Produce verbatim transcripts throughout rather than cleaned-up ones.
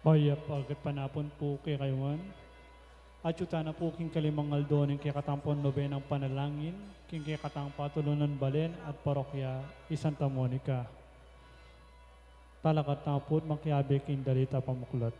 Mayap a gatpanapun pu kekayu ngan. Atyu tana pu king kalimang aldo ning kekatang pung nobenang panalangin king kekatang patulunan balen at parokya i Santa Monica. Talakad tamu pu't makiabe king dalit a pamuklat.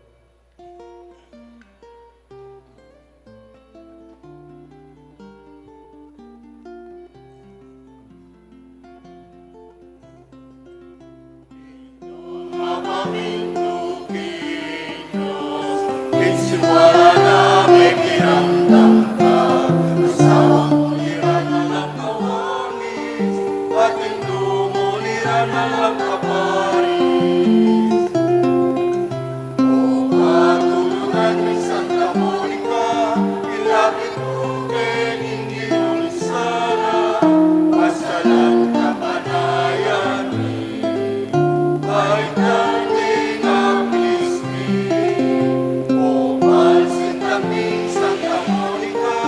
O patulunan mi Santa Monica, ilapit mu ke ing Ginu ning sala, pasalan kapanayan mi. Balikdan mi ing aklis mi. O pansintan ming Santa Monica,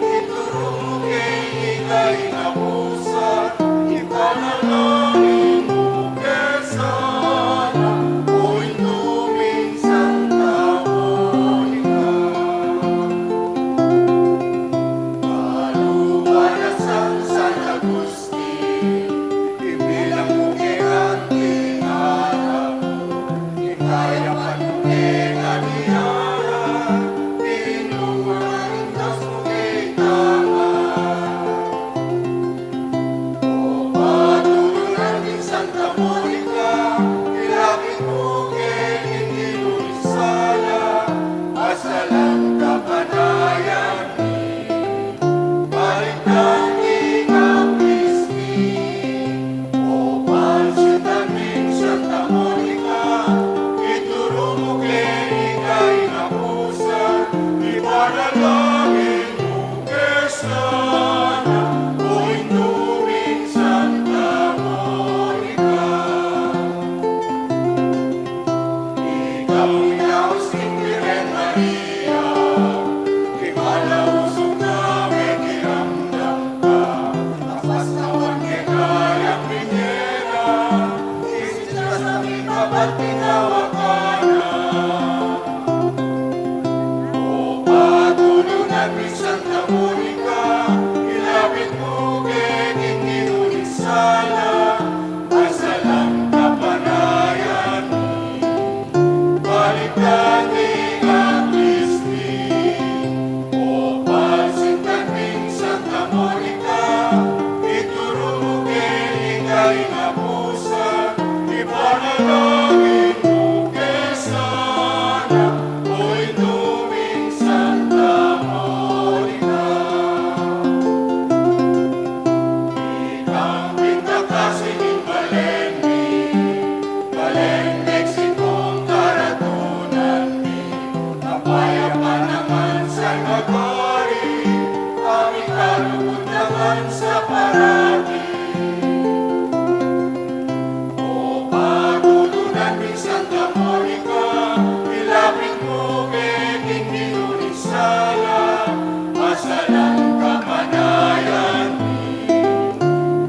ituru mu ke ing ika ing apusan, ipanalangin mu ke sana, o Indu ming Santa Monica. Balu pa na sang San Agustin, ibilang mu ke kanting arap, ing kayapan mu ke kaniara, ing lugud ning Dios mu ke tana. O patulunan ming Santa Monica, ilapit mu ke ing Ginu ning sala, pasalan kapanayan mi. Balikdan mi ing aklis mi. O pansintan ming Santa Monica, ituru mu ke ing ika ing apusan, ipanalangin mu ke sana, o Indu ming Santa Monica. Ika ing inaus ning Birhen Maria, ing malausung a mekiramdam ka, apas na wan kekayang minyera, ing sitas na mikabat pinawa ka na. O patulunan ming Santa Monica, ilapit mu ke ing Ginu ning sala, pasalan kapanayan mi. Balikdan mi ing aklis mi. O pansintan ming Santa Monica, ituru mu ke ing ika ing apusan, ipanalangin mu ke sana, o Indu ming Santa Monica. Ikang pintakasi ning balen mi, balen Mexico ing karatunan mi, kapayapa naman sana bari, a mikalugud naman sa parati. O patulunan ming Santa Monica, ilapit mu ke ing Ginu ning sala, pasalan kapanayan mi.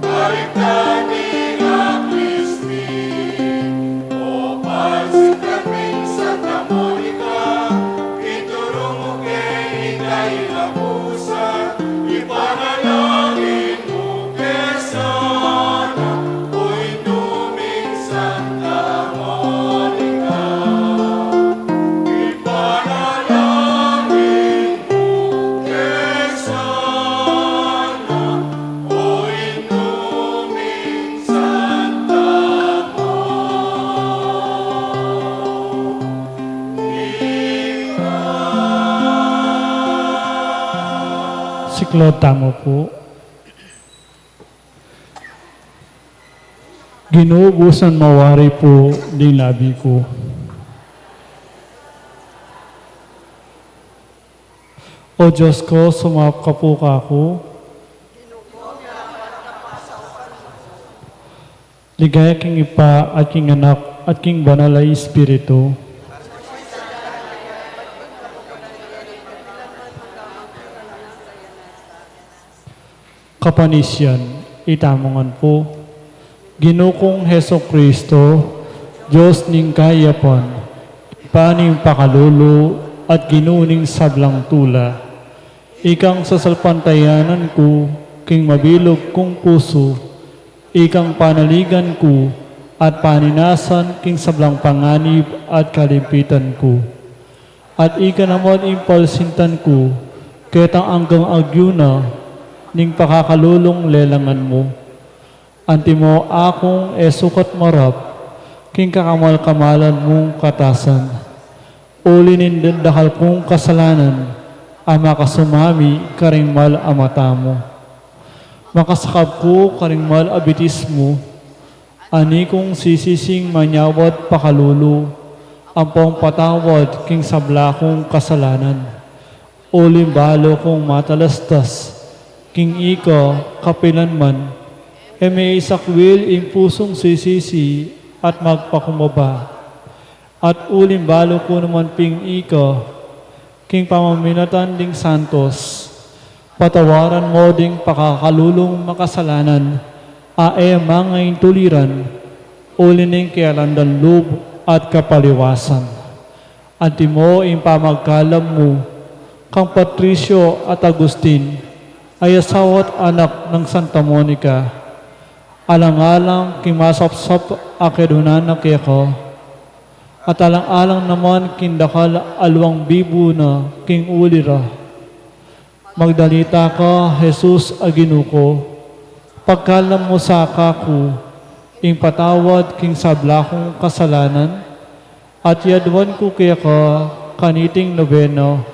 Balikdan mi ing aklis mi. O pansintan ming Santa Monica, ituru mu ke ing ika ing apusan, ipanalangin mu ke sana, o Indu ming Santa Monica. Ipanalangin mu ke sana, o Indu ming Santa Monica. Siklaud tamu pu. Ginu, busan mawari pu ding labi ku. O Dios ku, sumaup ka pu kaku. Ligaya king Ibpa, at king Anak, at king Banal a Espiritu. Kapanisian, itamu ngan pu. Ginu kung Jesucristo, Dios ning kayapan, Ibpa ning pakalulu at Ginu ning sablang tula. Ikang sasalpantayanan ku king mabilug kung pusu, ikang panaligan ku at paninasan king sablang panganib at kalimpitan ku. At ika naman ing palsintan ku, ketang anggang agyu na ning pakakalulung lelangan mu. Antimo akung e sukat marap king kakamal-kamalan mung katasan. Uli ning dakal kung kasalanan a makasumami karing mal a mata mu. Makasakap ku karing mal a bitis mu, ani kung sisising manyawad pakalulu, ampong patawad king sabla kung kasalanan. Uling balu kung matalastas king ika kapilan man, e me isakwil ing pusung sisisi at magpakumbaba. At uling balu ku naman ping ika, king pamaminatan ding santos, patawaran mo ding pakakalulung makasalanan, a e mangaintuliran, uli ning kealandan lub at kapaliwasan. Antimo ing pamagkalam mu kang Patricio at Agustin, a asawa at anak nang Santa Monica. Alang-alang king masapsap a kedunan na keka, at alang-alang naman king dakal a luang bibu na king uli ra. Magdalita ka, Jesus a Ginu ku, pagkalam mu sa kaku ing patawad king sabla kung kasalanan, at yaduan ku keka kaniting nobena,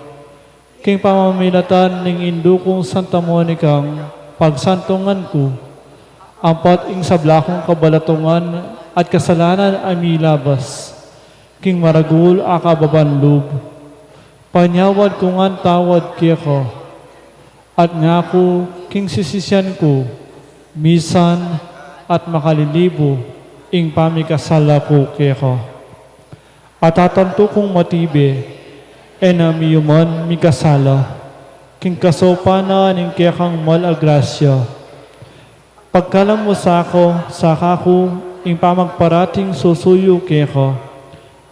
king pamaminatan ning indu kung Santa Monicang pagsantungan ku, ampat ing sabla kung kabalatungan at kasalanan a milabas king maragul a kababan lub. Panyawad ku ngan tawad keka, at ngaku king sisisian ku, misan at makalilibu ing pamikasala ku keka. At atantu kung matibe, e na miyuman mikasala, king kasaupan na ning kekang mal a grasya. Pagkalam mu sa ku, sa kaku, ing pamagparating susuyu keka,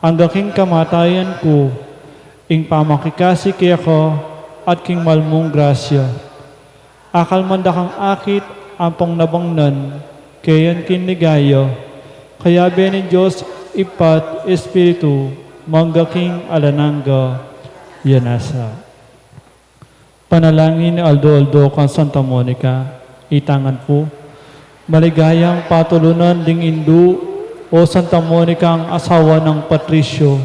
angga king kamatayan ku, ing pamakikasi keka, at king mal mung grasya. Akalman da kang akit ampong nabangnan, keyan king ligaya, kayabe ning Dios Ibpa at Espiritu, mangga king alang angga. Yan asa. Panalangin aldo-aldo kang Santa Monica, itangan pu. Maligayang patulunan ding indu, o Santa Monica, ang asawa nang Patricio,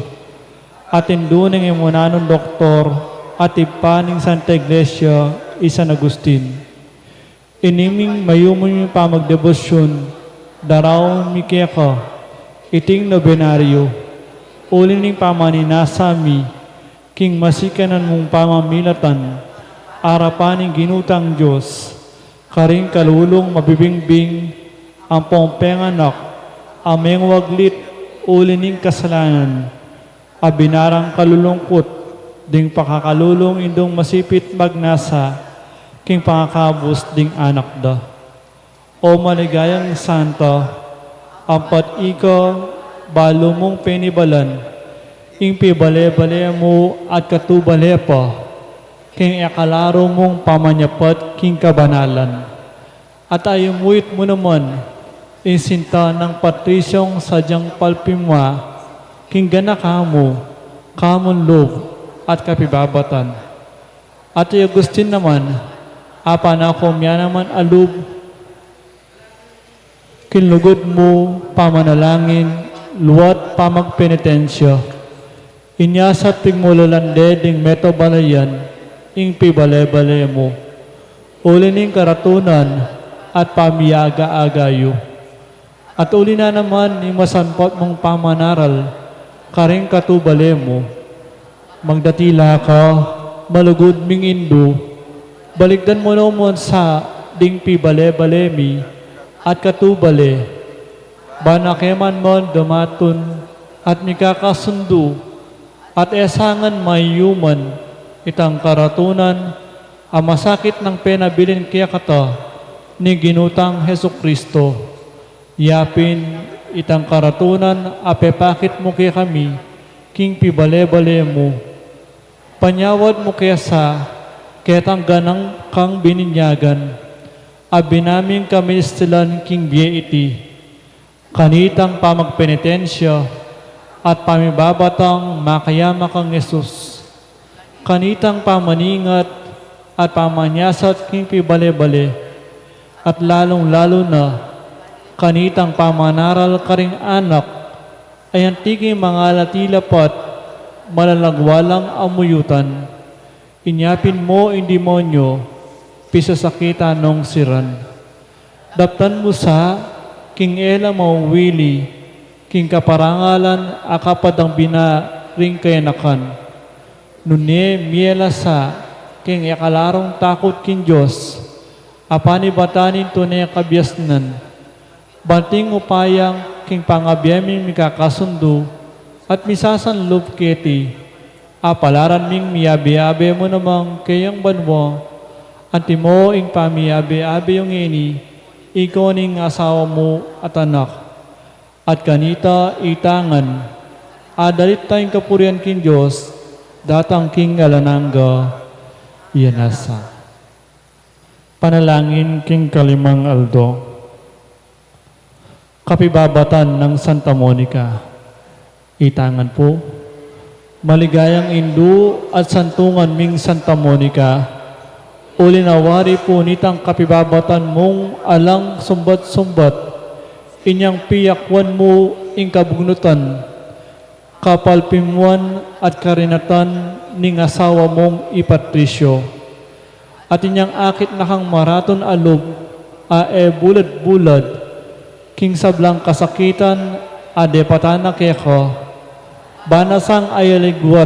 at indu ning imunanung doktor, at ibpa ning Santa Iglesia, i San Agustin. Ini ming mayumu ming pamagdebosyun, daraun mi keka iting nobenaryo, uli ning pamaninasa mi king masikanan mung pamamilatan, arapan ning Ginu tang Dios, karing kalulung mabibingbing, ampong penganak, a mengwaglit uli ning kasalanan, a binarang kalulungkut ding pakakalulung indung masipit magnasa king pangakabus ding anak da. O maligayang santa, ampat ika balu mung penibalan ing pibale-bale mu at katubale pa king ikalaru mung pamanyapat king kabanalan. At ayumuit mu naman ing sinta nang Patriciong sadyang palpimwa king ganaka mu, kamun lub at kapibabatan. At i Agustin naman, a panaku mya naman a lub king lugud mu pamanalangin, luat pamagpenitensya. Inya sa pigmulalan de ding meto balayan ing pibale-bale mu, uli ning karatunan at pamiaga-aga yu. At uli na naman ning masampat mung pamanaral karing katubale mu. Magdatila ka, malugud ming indu, baligdan mu naman sa ding pibale-bale mi at katubale. Bana ke man man dumatun at mikakasundu, at e sa ngan mayuman itang karatunan a masakit nang penabilin kekata ning Ginu tang Jesucristo. Yapin itang karatunan a pepakit mu kekami king pibale-bale mu. Panyawad mu ke sa ketang ganang kang bininyagan, a binaming kaministilan king bie iti, kanitang pamagpenitensya at pamibabatang makayama kang Jesus, kanitang pamaningat at pamanyasat king pibale-bale, at lalung-lalu na kanitang pamanaral karing anak, a anti king mangalati la pat malalagwa lang amuyutan. Inya pin mu ing demonyo, pisasakitan nong siran. Daptan mu sa king e la mauwili king kaparangalan a kapad dang bina ring kayanakan. Nune mie la sa king e kalarung takut king Dios, a panibatan ning tune kabiasnan. Banting upayang king pangabie ming mikakasundu at misasanlub keti, a palaran ming miabe-abe mu namang keyang banua, antimo ing pamiabe-abe yu ngeni, ikaw ning asawa mu at anak. At kanita itangan, adalit ta ing kapurian king Dios, datang king alang angga. Iya na sa. Panalangin king kalimang aldo. Kapibabatan nang Santa Monica. Itangan pu, maligayang indu at santungan ming Santa Monica, uli na wari pu nitang kapibabatan mung alang sumbat-sumbat, inyang piyakwan mu ing kabugnutan, kapalpimuan at karinatan ning asawa mung i Patricio. At inyang akit na kang maratun a lub a e bulad-bulad king sablang kasakitan a depatan na keka, bana sang ayaligwat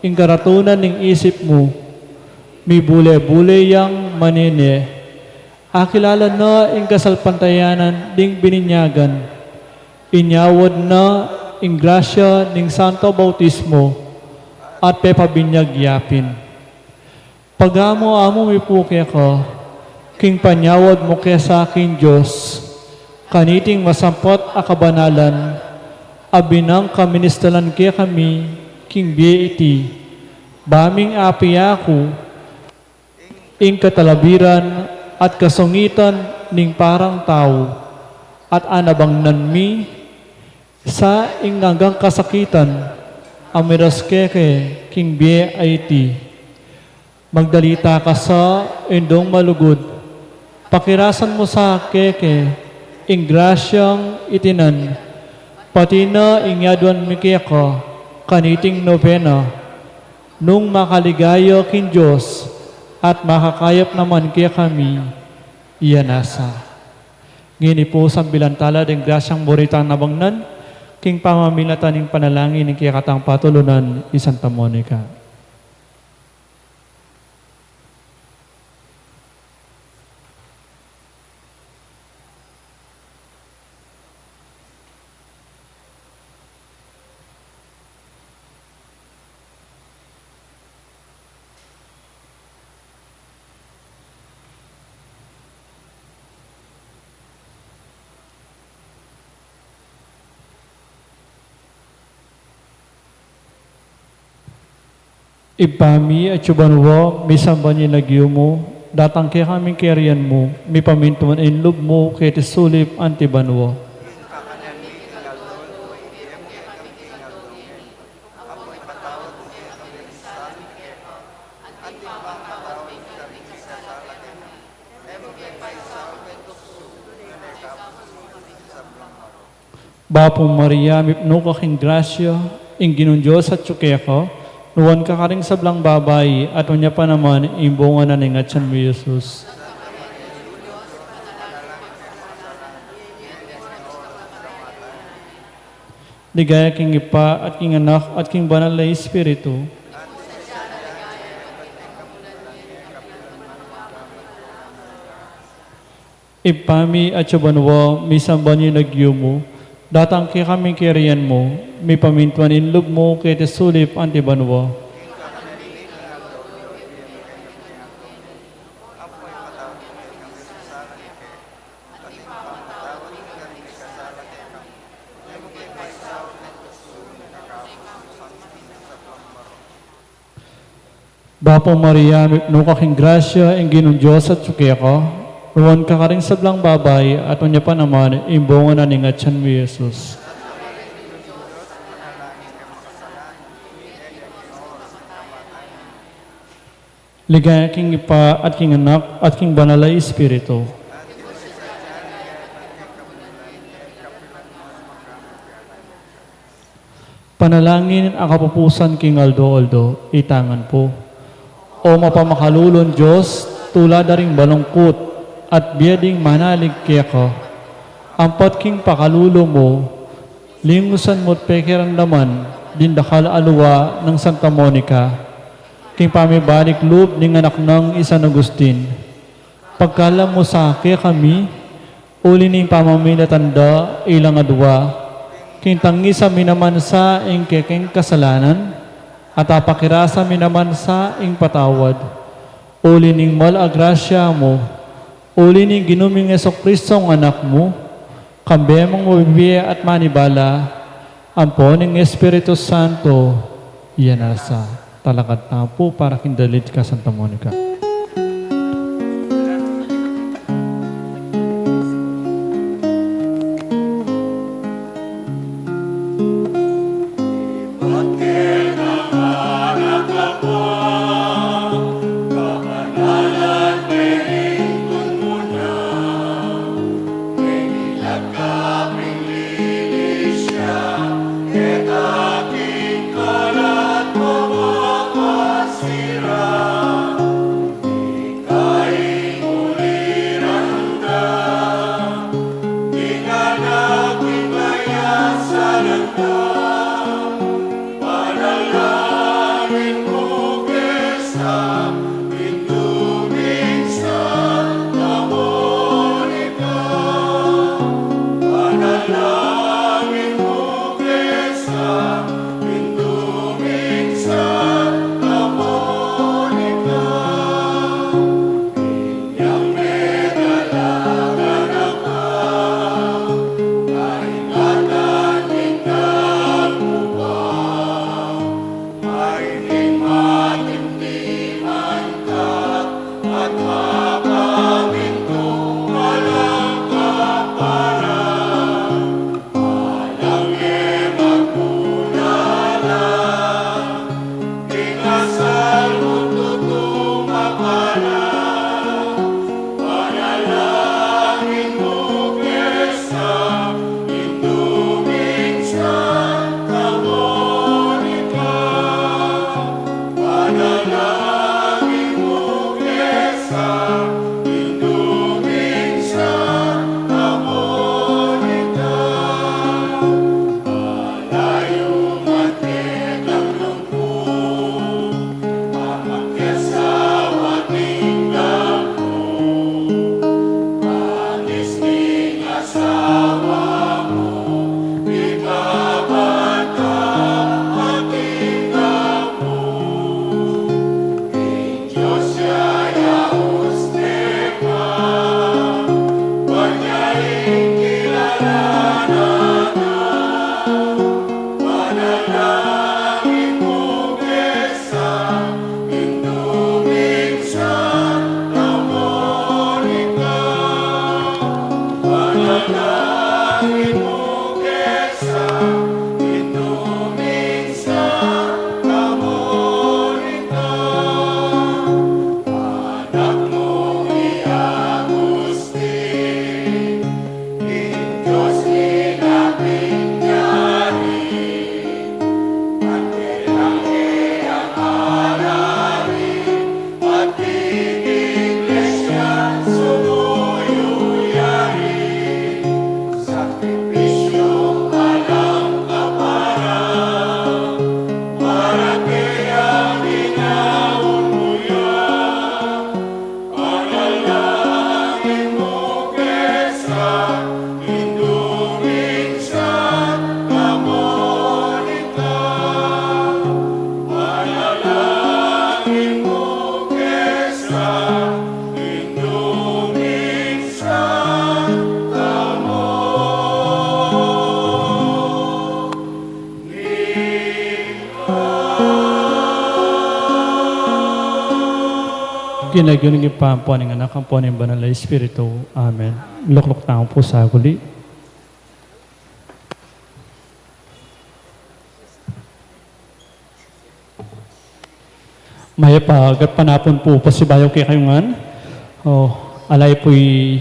ing karatunan ning isip mu, mibule-bule yang manene. Akilala na ing kasalpantayanan ding bininyagan. Inyawad na ing grasya ning santo bautismo at pepabinyag ya pin. Pagamu-amu mi pu keka king panyawad mu ke sa king Dios, kaniting masampat a kabanalan a binang kaministalan kekami king bie iti, ba ming apiaku ing katalabiran at kasungitan ning parang tau, at anabangnan mi sa ing anggang kasakitan a miras keke king bie a iti. Magdalita ka sa, Indung malugud, pakirasan mu sa keke ing grasyang itinan, pati na ing yaduan mi keka kaniting nobena. Nung makaligaya king Dios at makakayap naman kekami, iya na sa. Ngeni pu, sambilan tala deng grasyang buri tang nabangnan king pamamilatan ning panalangin ning kekatang patulunan, i Santa Monica. Ibpa mi, atsu ka banua, misamban ya ing lagyu mu, datang kekami ing kayarian mu, mipamintuan ing lub mu keti sulip anti banua. Bapu Maria, mipnu ka king grasya, ing Ginung Dios atsu keka, nuan ka karing sablang babai, at nuan ya pa naman ing bunga na ning atyan mu, Jesus. Ligaya king Ibpa, at king Anak, at king Banal a Espiritu. Ibpa mi, atsu ka banua, misamban ya ing lagyu mu, datang kekami ing kayarian mu, mipamintuan ing lub mu keti sulip anti banua. Bapu Maria, mipnu ka king grasya, ing Ginung Dios atyu keka, nuan ka karing sablang babai, at nuan ya pa naman ing bunga na ning atyan mu, Jesus. Ligaya king Ibpa, at king Anak, at king Banal a Espiritu. Panalangin a kapupusan king aldo-aldo, itangan pu. O mapamakalulung Dios, tula da ring balungkut, at bie ding manalig keka. Ampat king pakalulu mu, lingusan mu't pekiramdaman ding dakal a lua nang Santa Monica, king pamibalik lub ning anak nang i San Agustin. Pagkalub mu sa kekami, uli ning pamamilatan da ilang adua, king tangisa mi naman sa ing kekeng kasalanan, at apakirasa mi naman sa ing patawad, uli ning mal a grasya mu, uli ning Ginu ming Jesucristo, Anak mu, kambe mung mabibie at manibala, ampo ning Espiritu Santo, iya na sa. Talakad tamu pu para king dalit ka Santa Monica. King lagyu ning Ibpa, ampo ning Anak, ampo ning Banal a Espiritu. Amen. Lukluk tamu pu saguli. Mayap a gatpanapun pu pasibayu kekayu ngan. O, ala pu i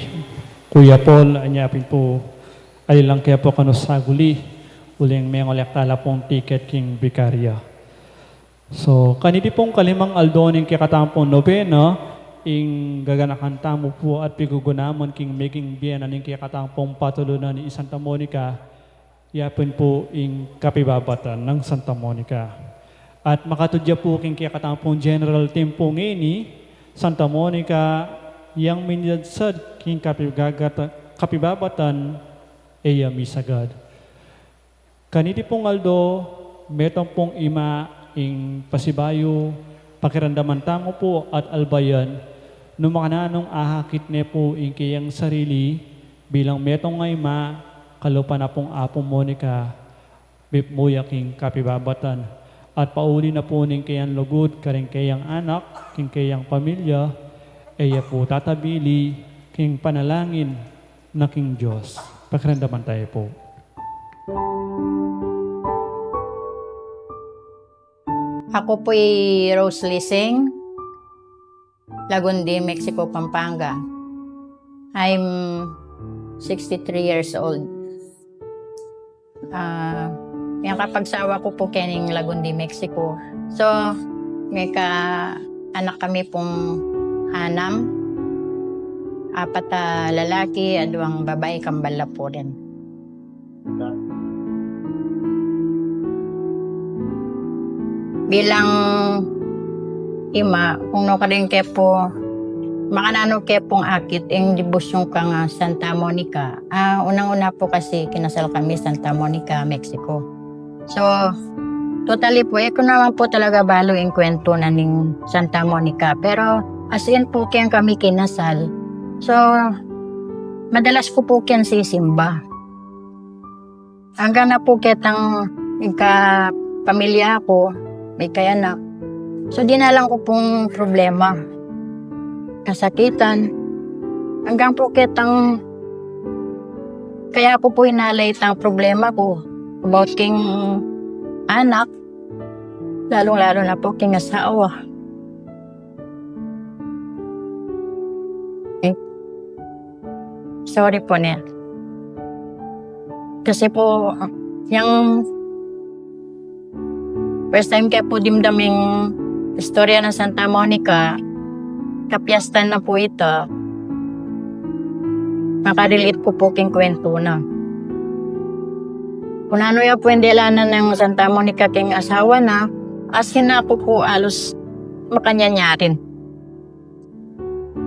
Kuya Paul, anya pin pu alilang ke pu kanu saguli, uling mengolekta la pung tiket king bikarya. So, kaniti pung kalimang aldo ning kekatamung nobena, ing gaganakan tamu pu at pigugunaman king meging bie na ning kekatamung patulunan i Santa Monica, ya pin pu ing kapibabatan nang Santa Monica. At makatudya pu king kekatamung general theme pu ngeni, Santa Monica, yang minidadsad king kapibagata-, kapibabatan, e ya misagad. Kaniti pung aldo, metung pung ima ing pasibayu, pakiramdaman tamu pu at albayan, nung makananung akakit ne pu ing keyang sarili, bilang metung a ima, kalupa na pung Apu Monica, mipmu ya king kapibabatan, at pauli na pu ning keyang lugud, karing keyang anak, king keyang pamilya, e ya pu tatabili, king panalangin, na king Dios. Pakiramdaman tamu pu. Ako pu i Rose Lising, Lagundi, Mexico, Pampanga. I'm sixty-three years old. Ah, yang kapagsawa ku pu kening Lagundi, Mexico. So, mekaanak kami pung anam, apat a lalaki, aduang babai, kambal la pu rin. Bilang ima, kung nukarin ke pu, makananu ke pung akit ing dibusyun kang Santa Monica. Ah, unang-una pu kasi kinasal kami Santa Monica, Mexico. So, totally pu, e ku naman pu talaga balu ing kwentu na ning Santa Monica. Pero, as in pu, keng kami kinasal. So, madalas ku pu keng sisimba. Anggang na pu ketang ika pamilya ku, mekaanak. So, dinalan ku pung problema. Kasakitan. Anggang pu ketang kaya ku pu inalay itang problema ku about king anak, lalung-lalu na pu king asawa. Eh, sorry pu ne. Kasi pu, yang first time ke pu dimdam ing istorya nang Santa Monica, kapiestan na pu ita. Makarelate ku pu king kwentu na. Kung nanu ya pu ing delanan nang Santa Monica king asawa na, as in aku pu alus makanyan ya rin.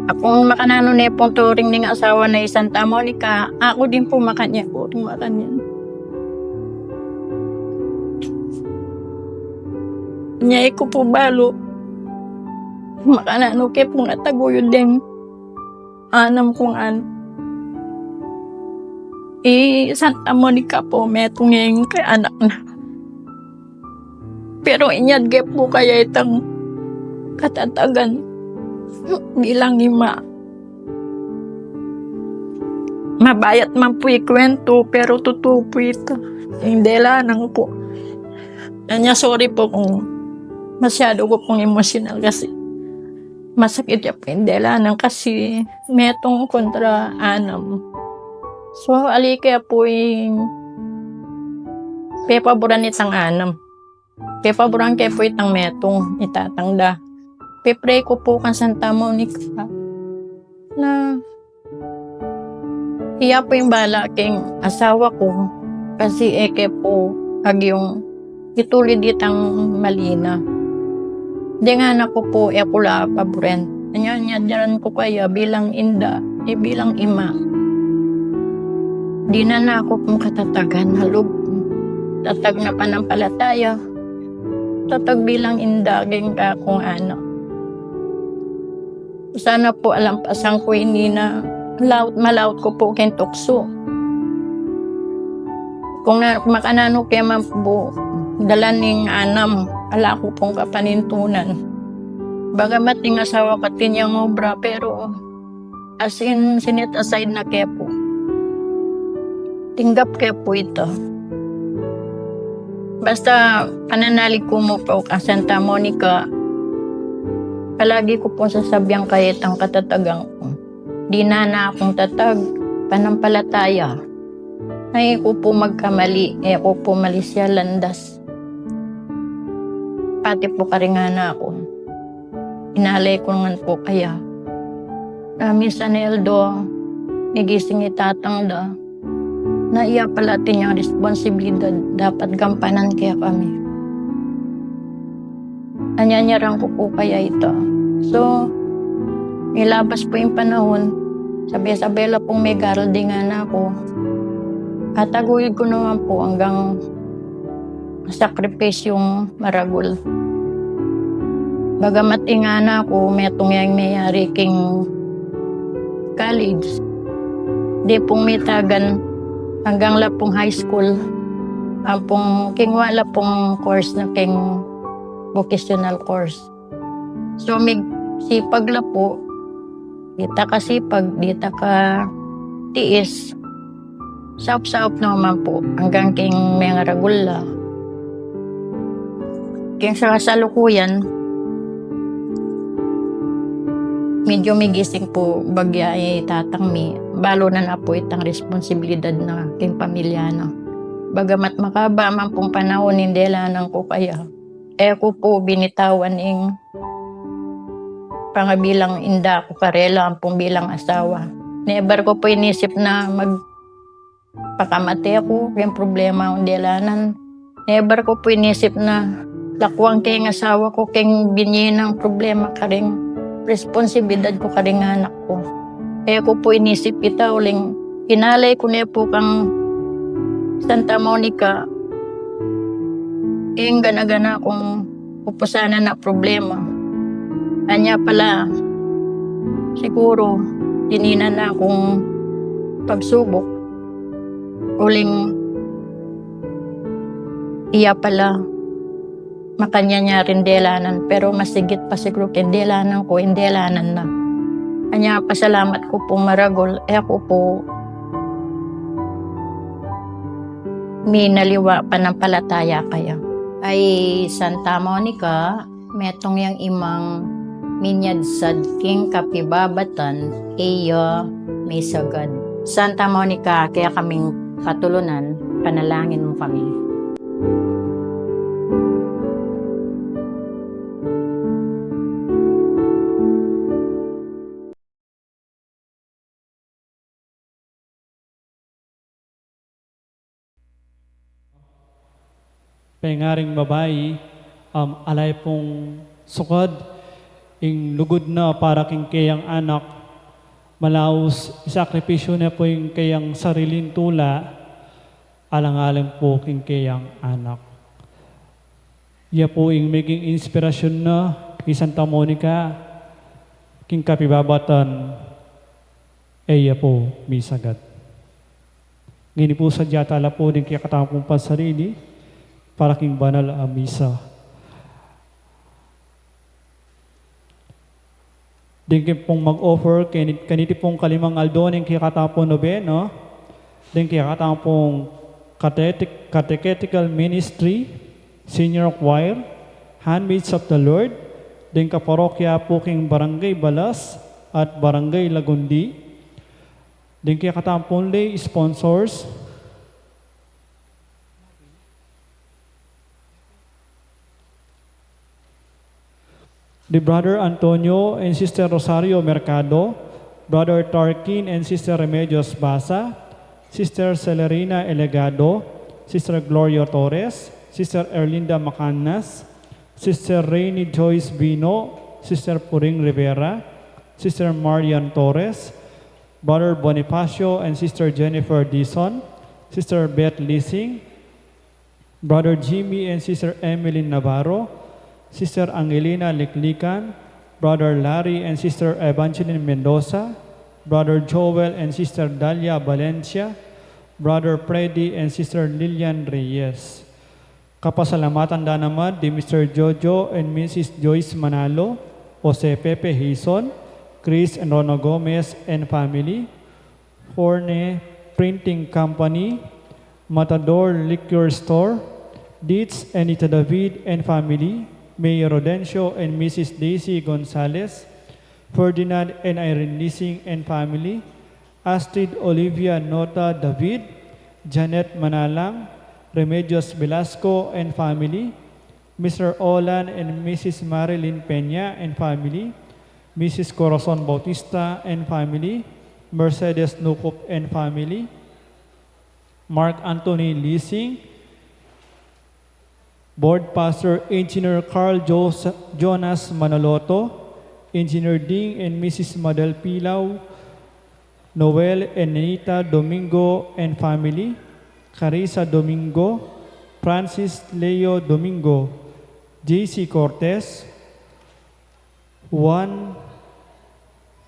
Aku makananu ne pung turing ning asawa na i Santa Monica, aku din pu makanyan, aku din makanyan. Nya e ku pu balu makananu ke pung ataguyud deng anam kung anak. I Santa Monica pu, metung ya ing kaanak na. Pero inyad ke pu kaya itang katatagan bilang ima. Mabayat man pu ikwentu, pero tutu pu ita. Ing delanan ku. Nya sorry pu kung masyadu ku pung emosyonal kasi masakit ya pu ing delanan kasi metung kontra anam. So, ali ke pu ing pepaburan itang anam. Pepaburan ke pu itang metung, i tatang da. Pe-pray ku pu kang Santa Monica na iya pu ing bala king asawa ku, kasi e ke pu agyung itulid itang mali na. Deng anak ku pu e ku la paburen. Anya, anya, dinan ku kaya bilang inda, e bilang ima. Dinan na ku pung katatagan na lub. Tatag na panampalataya. Tatag bilang inda, geng kakung anak. Sana pu alampasan ku ini na laut, malaut ku pu king tuksu. Kung na, makananu ke man pu dalan ning anam, ala ku pung kapanintunan. Bagamat ing asawa ku atin yang obra, pero as in, sinet aside na ke pu. Tinggap ke pu ita. Basta pananalig ku mu pu kang Santa Monica, palagi ku pung sasabian kaya itang katatagan ku. Dinan na kung tatag, panampalataya. Na e ku pu magkamali, e ku pu malisya landas. Pati pu karing anak ku, inalay ku ngan pu kaya. Na minsan, Eldo, migising i tatang da. Na iya pala atin yang responsibilidad, dapat gampanan kekami. Anyanyaran ku pu kaya ita. So, milabas pu ing panaun, sabay-sabay la pung megaral ding anak ku. Tataguyud ku naman pu anggang sakripisyung maragul. Bagamat ing anak ku, metung yang meyari king college, di pung mitagan anggang la pung high school, ampong king wa la pung course na king vocational course. So, migsipag la pu, di ta kasipag, di ta katiis. Saup-saup naman pu, anggang king mengaragul la. King sa kasalukuyan, medyo migising pu bagya i tatang mi, balu na na pu itang responsibilidad na king pamilya na. Bagamat makaba man pung panaun, ing delanan ku kaya, e ku pu binitawan ing pangabilang inda ku karela ampong bilang asawa. Never ku pu inisip na magpakamate ku king problema kung delanan. Never ku pu inisip na lakuan ke ing asawa ku king binye nang problema karing responsibilidad ku karing anak ku. E ku pu inisip ita uling inalay ku ne pu kang Santa Monica ing gana-gana kung pupusanan na problema. Anya pala, siguru, dinan na kung pagsubok. Uling iya pala, makanyan ya ring delanan, pero masigit pa siguru king delanan ku, ing delanan na. Anya pasalamat ku pu maragul, e ku pu minaliwa panampalataya kaya. Ay Santa Monica, metung yang imang minyadsad king kapibabatan, iya misagad. Santa Monica, kekaming patulunan, panalangin mu kami. Pengaring babai, um, ala ya pung sukad ing lugud na para king keyang anak, malaus isakripisyu na pu ing keyang sariling tula, alang-alang pu king keyang anak. Iya pu ing meging inspirasyon na i Santa Monica king kapibabatan, e ya pu misagad. Ngeni pu, sadya tala pu ding kekatamung pansarili para king banal a misa. Ding kayu pung mag-offer keni-, kaniti pung kalimang aldo ning kekatamung nobena, ding kekatamung catecheti-, catechetical ministry, senior choir, Handmaids of the Lord, ding kaparokya pu king Barangay Balas at Barangay Lagundi, ding kekatamung lay sponsors, the Brother Antonio and Sister Rosario Mercado, Brother Tarkin and Sister Remedios Basa, Sister Celerina Elegado, Sister Gloria Torres, Sister Erlinda Macanas, Sister Rainy Joyce Bino, Sister Puring Rivera, Sister Marian Torres, Brother Bonifacio and Sister Jennifer Dizon, Sister Beth Lising, Brother Jimmy and Sister Emily Navarro, Sister Angelina Liklikan, Brother Larry and Sister Evangeline Mendoza, Brother Joel and Sister Dalia Valencia, Brother Freddy and Sister Lilian Reyes. Kapasalamatan da naman di Mister Jojo and Missus Joyce Manalo, Jose Pepe Hizon, Chris and Rona Gomez and family, Horne Printing Company, Matador Liquor Store, Dietz and Nita David and family, Mayor Rodencio and Missus Daisy Gonzalez, Ferdinand and Irene Lising and family, Astrid Olivia Nota David, Janet Manalang, Remedios Velasco and family, Mister Olan and Missus Marilyn Peña and family, Missus Corazon Bautista and family, Mercedes Nukup and family, Mark Anthony Lising, Board Pastor Engineer Carl Jos- Jonas Manoloto, Engineer Ding and Missus Madel Pilau, Noel and Nenita Domingo and family, Carissa Domingo, Francis Leo Domingo, J C Cortez, Juan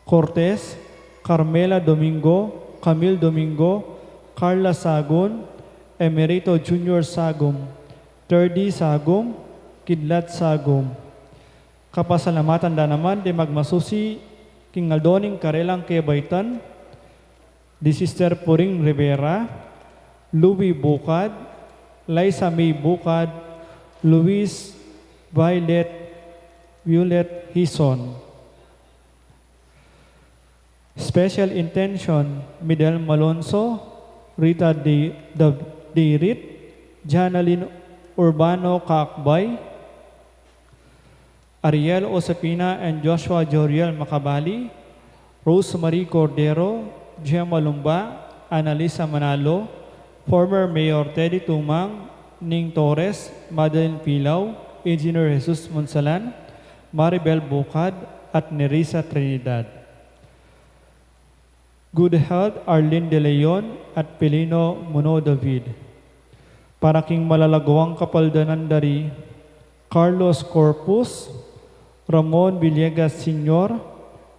Cortez, Carmela Domingo, Camille Domingo, Carla Sagun, Emerito Junior Sagum, Terdy Sagum, Kidlat Sagum. Kapasalamatan da naman ding magmasusi king aldo ning karelang kebaitan, di Sister Puring Rivera, Louis Bucad, Liza May Bucad, Luis Violet, Violet Hizon. Special intention, Midel Malonzo, Rita Di, Di, Dirit, Janalyn Urbano Kakbay, Ariel Josefina and Joshua Joriel Macabali, Rosemary Cordero, Gemma Lumba, Annalisa Manalo, former Mayor Teddy Tumang, Ning Torres, Madeline Pilau, Engineer Jesus Monsalan, Maribel Bucad, at Nerissa Trinidad. Good health, Arlene De Leon at Pelino Muno David. Para king malalaguang kapaldanan da ri Carlos Corpus, Ramon Villegas Senior,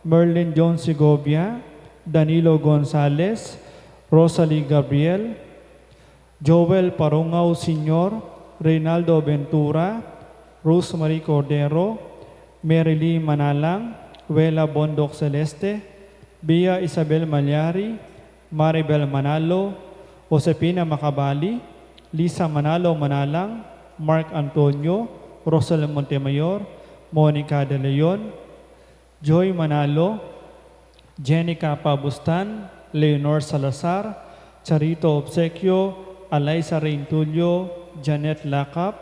Merlin John Segovia, Danilo Gonzales, Rosalie Gabriel, Joel Parungao Senior, Reynaldo Ventura, Rosemary Cordero, Mary Lee Manalang, Wela Bondoc Celeste, Bea Isabel Malyari, Maribel Manalo, Josefina Macabali, Lisa Manalo Manalang, Mark Antonio, Rosel Montemayor, Monica De Leon, Joy Manalo, Jenica Pabustan, Leonor Salazar, Charito Obsequio, Alaisa Reintulio, Janet Lacap,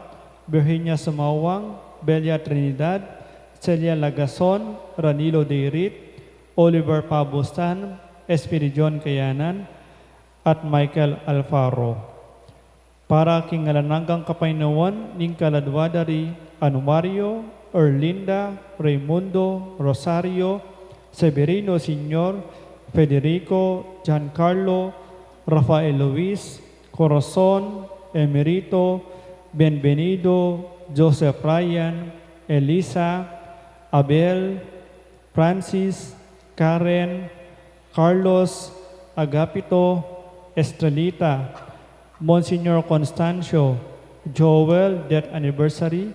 Virginia Sumawang, Belia Trinidad, Celia Lagason, Ranilo Deirit, Oliver Pabustan, Espiridion Kayanan, at Michael Alfaro. Para king alang anggang kapaynawan ning kaladua da ri Anuario, Erlinda, Raymundo, Rosario, Severino Senior, Federico, Giancarlo, Rafael Luis, Corazon, Emerito, Bienvenido, Joseph Ryan, Elisa, Abel, Francis, Karen, Carlos, Agapito, Estrelita, Monsignor Constancio, Joel, death anniversary,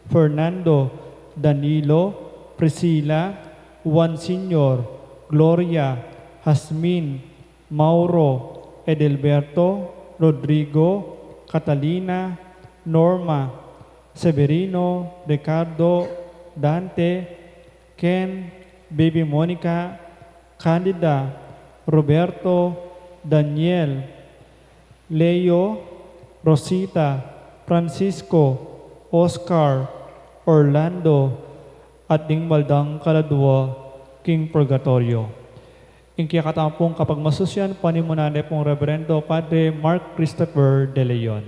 Fernando, Danilo, Priscilla, Juan Senior, Gloria, Jasmine, Mauro, Edelberto, Rodrigo, Catalina, Norma, Severino, Ricardo, Dante, Ken, Baby Monica, Candida, Roberto, Daniel, Leo, Rosita, Francisco, Oscar, Orlando, at ding mal dang kaladua king purgatorio. Ing kekatamung kapagmasusian, panimunan ne pung Reverendo Padre Mark Christopher De Leon.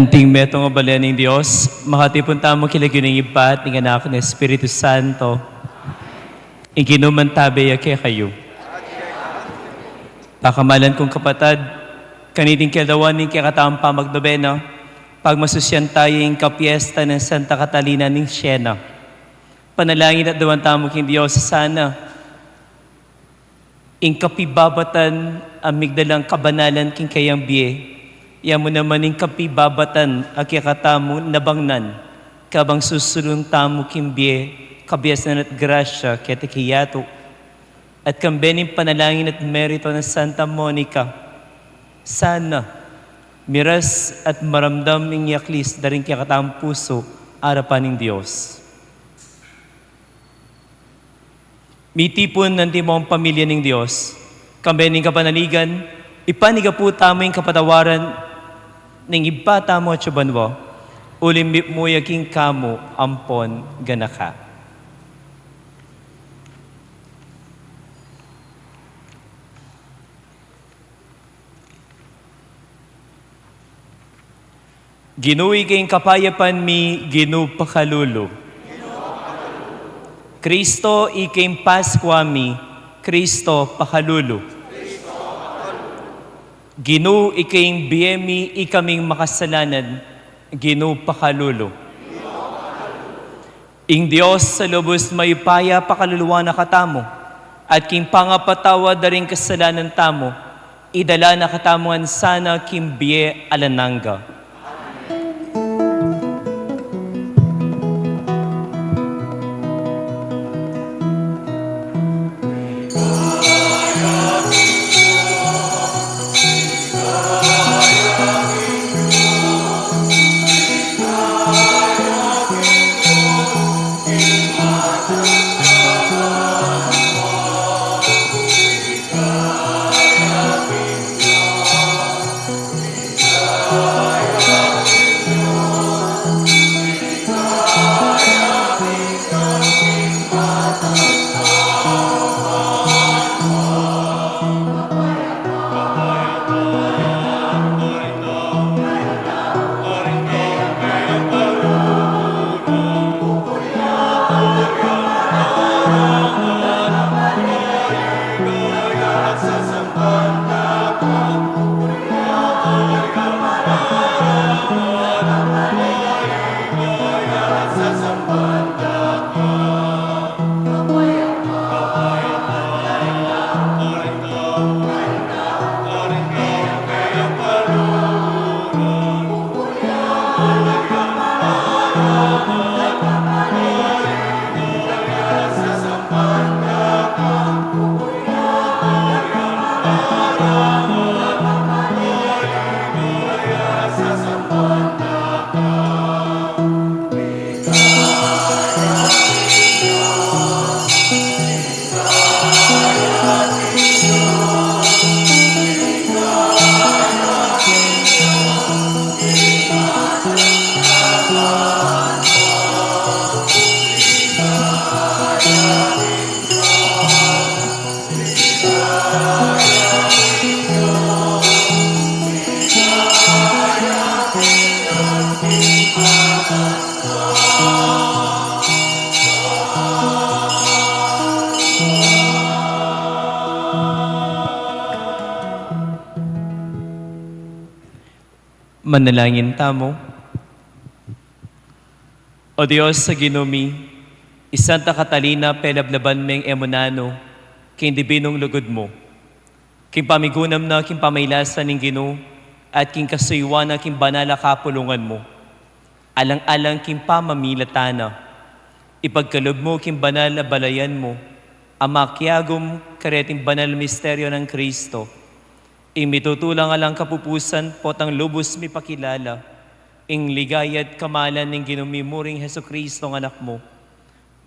Anting metung a balen ning Dios, makatipun tamu king lagyu ning Ibpa, ning Anak, ning Espiritu Santo. Ing Ginu mantabe ya kekayu. Pakamalan kung kapatad, kaniting keldawan ning kekatamung pamagnobena, pagmasusyan taya ing kapiesta nang Santa Catalina ning Siena. Panalangin at dawan tamu king Dios sana ing kapibabatan a migdalang kabanalan king kayang bie, ya mu naman ing kapibabatan a kekatamu nabangnan, kabang susulung tamu king bie, kabiasnan at grasya keti kayatu. At kambe ning panalangin at merito nang Santa Monica, sana miras at maramdam ing yaklis da ring kekatamung pusu arapan ning Dios. Mitipun antimong pamilya ning Dios, kambe ning kapanaligan, ipanyawad tamu ing kapatawaran ning Ibpa tamu atsu banua, uling mitmu ya king kamu ampon ganaka. Ginu, ika ing kapayapan mi, Ginu pakalulu. Kristo, ika ing Paskua mi, Kristo pakalulu. Ginu, ika ing bie mi, ikaming makasalanan, Ginu pakalulu. Ing Dios a lubus mayupaya pakaluluan na katamu, at king pangapatawad da ring kasalanan tamu, idala na katamu ngan sana king bie alang angga. Manalangin tamu. O Dios a Ginu mi, i Santa Catalina pelablaban meng e mu nanu king dibinung lugud mu, king pamigunam na king pamailasan ning Ginu, at king kasuyuan na king banal a kapulungan mu. Alang-alang king pamamilatan na, ipagkalub mu king banal a balayan mu a makiagum kareting banal a misteryo nang Kristo, ing mitutulang alang kapupusan potang lubus mipakilala ing ligaya at kamalan ning Ginu mi muring Jesucristo a Anak mu.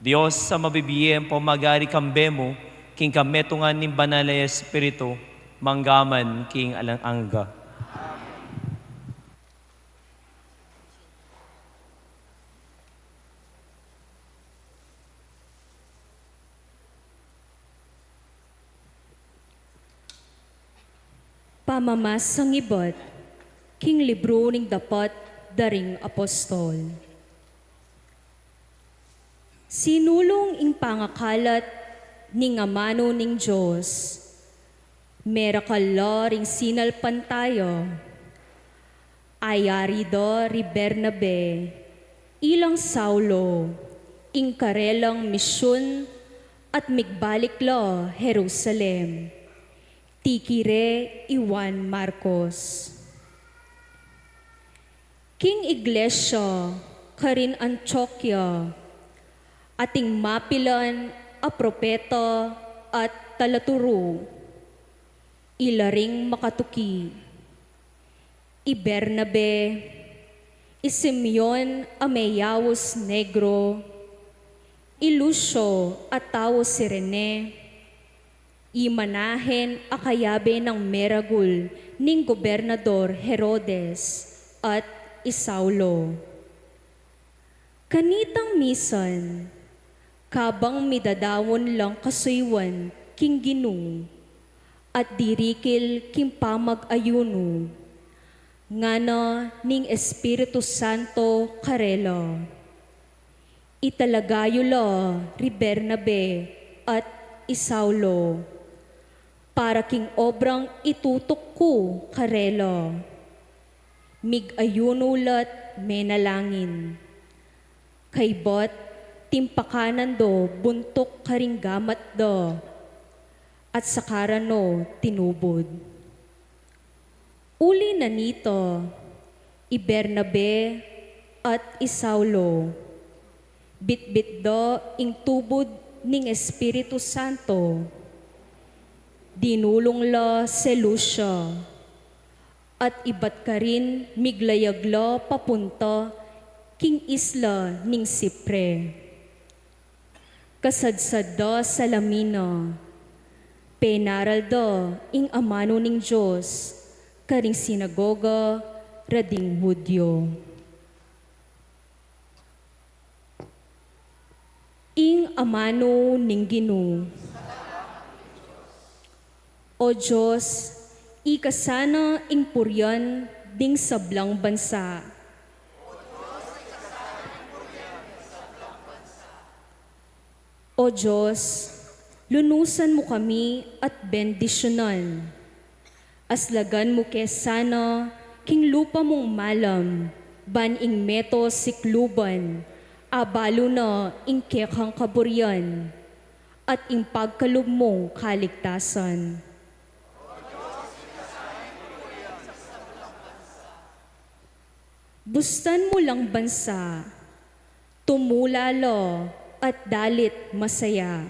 Dios a mabibie ampong magari kambe mu, king kametungan ning Banal a Espiritu, mangga man king alang angga. Pamamasang ibat king libru ning Dapat da ring apostol. Sinulung ing pangakalat ning amanu ning Dios, merakal la ring sinalpantaya. Ayari da ri Bernabe ilang Saulo ing karelang misyun at migbalik la Jerusalem. Tikire i Juan Marcos. King iglesia karin Antioquia, ating mapilan a propeta at talaturu, ila ring makatuki: i Bernabe, i Simeon a meyaus Negro, i Lucio a tau Cirene, i Manahen a kayabe nang meragul ning Gobernador Herodes, at i Saulo. Kanitang misan, kabang midadaun lang kasuyuan king Ginu, at dirikil king pamag-ayunu, ngana ning Espiritu Santo karela: Italaga yu la ri Bernabe at i Saulo para king obrang itutuk ku karela. Mig-ayunu la't menalangin. Kaybat timpakanan do buntuk karing gamat da, at saka ra no tinubud. Uli na nita, i Bernabe at i Saulo, bitbit da ing tubud ning Espiritu Santo, dinulung la Seleucia, at ibat karin miglayag la papunta king isla ning Sipre. Kasadsad da Salamina, penaral da ing amanu ning Dios karing sinagoga ra ding Judio. Ing amanu ning Ginu. O Dios, ika sana ing purian ding sablang bansa. O Dios, lunusan mu kami at bendisyunan. Aslagan mu ke sana king lupa mung malam, ban ing meto sikluban abalu na ing kekang kaburian at ing pagkalub mung kaligtasan. Bustan mu lang bansa, tumula la at dalit masaya.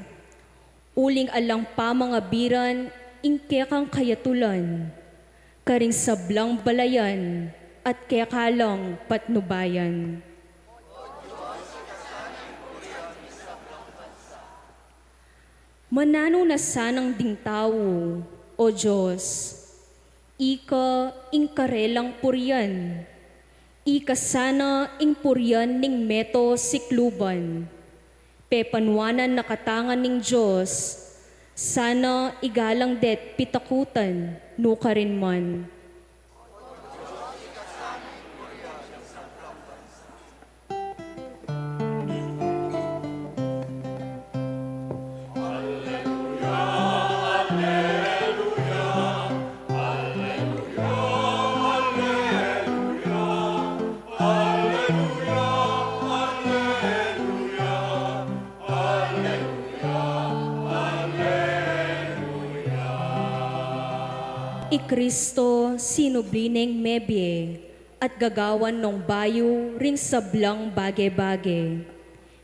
Uling alang pamangabiran ing kekang kayatulan karing sablang balayan at kekalang patnubayan. Mananu na sanang ding tau, O Dios, ika ing karelang purian, ika sana ing purian ning meto sikluban. Pepanuanan na katamu ning Dios, sana igalang de't pitakutan nukarin man. I Kristo sinubli neng mebie at gagawan nong bayu ring sablang bage-bage.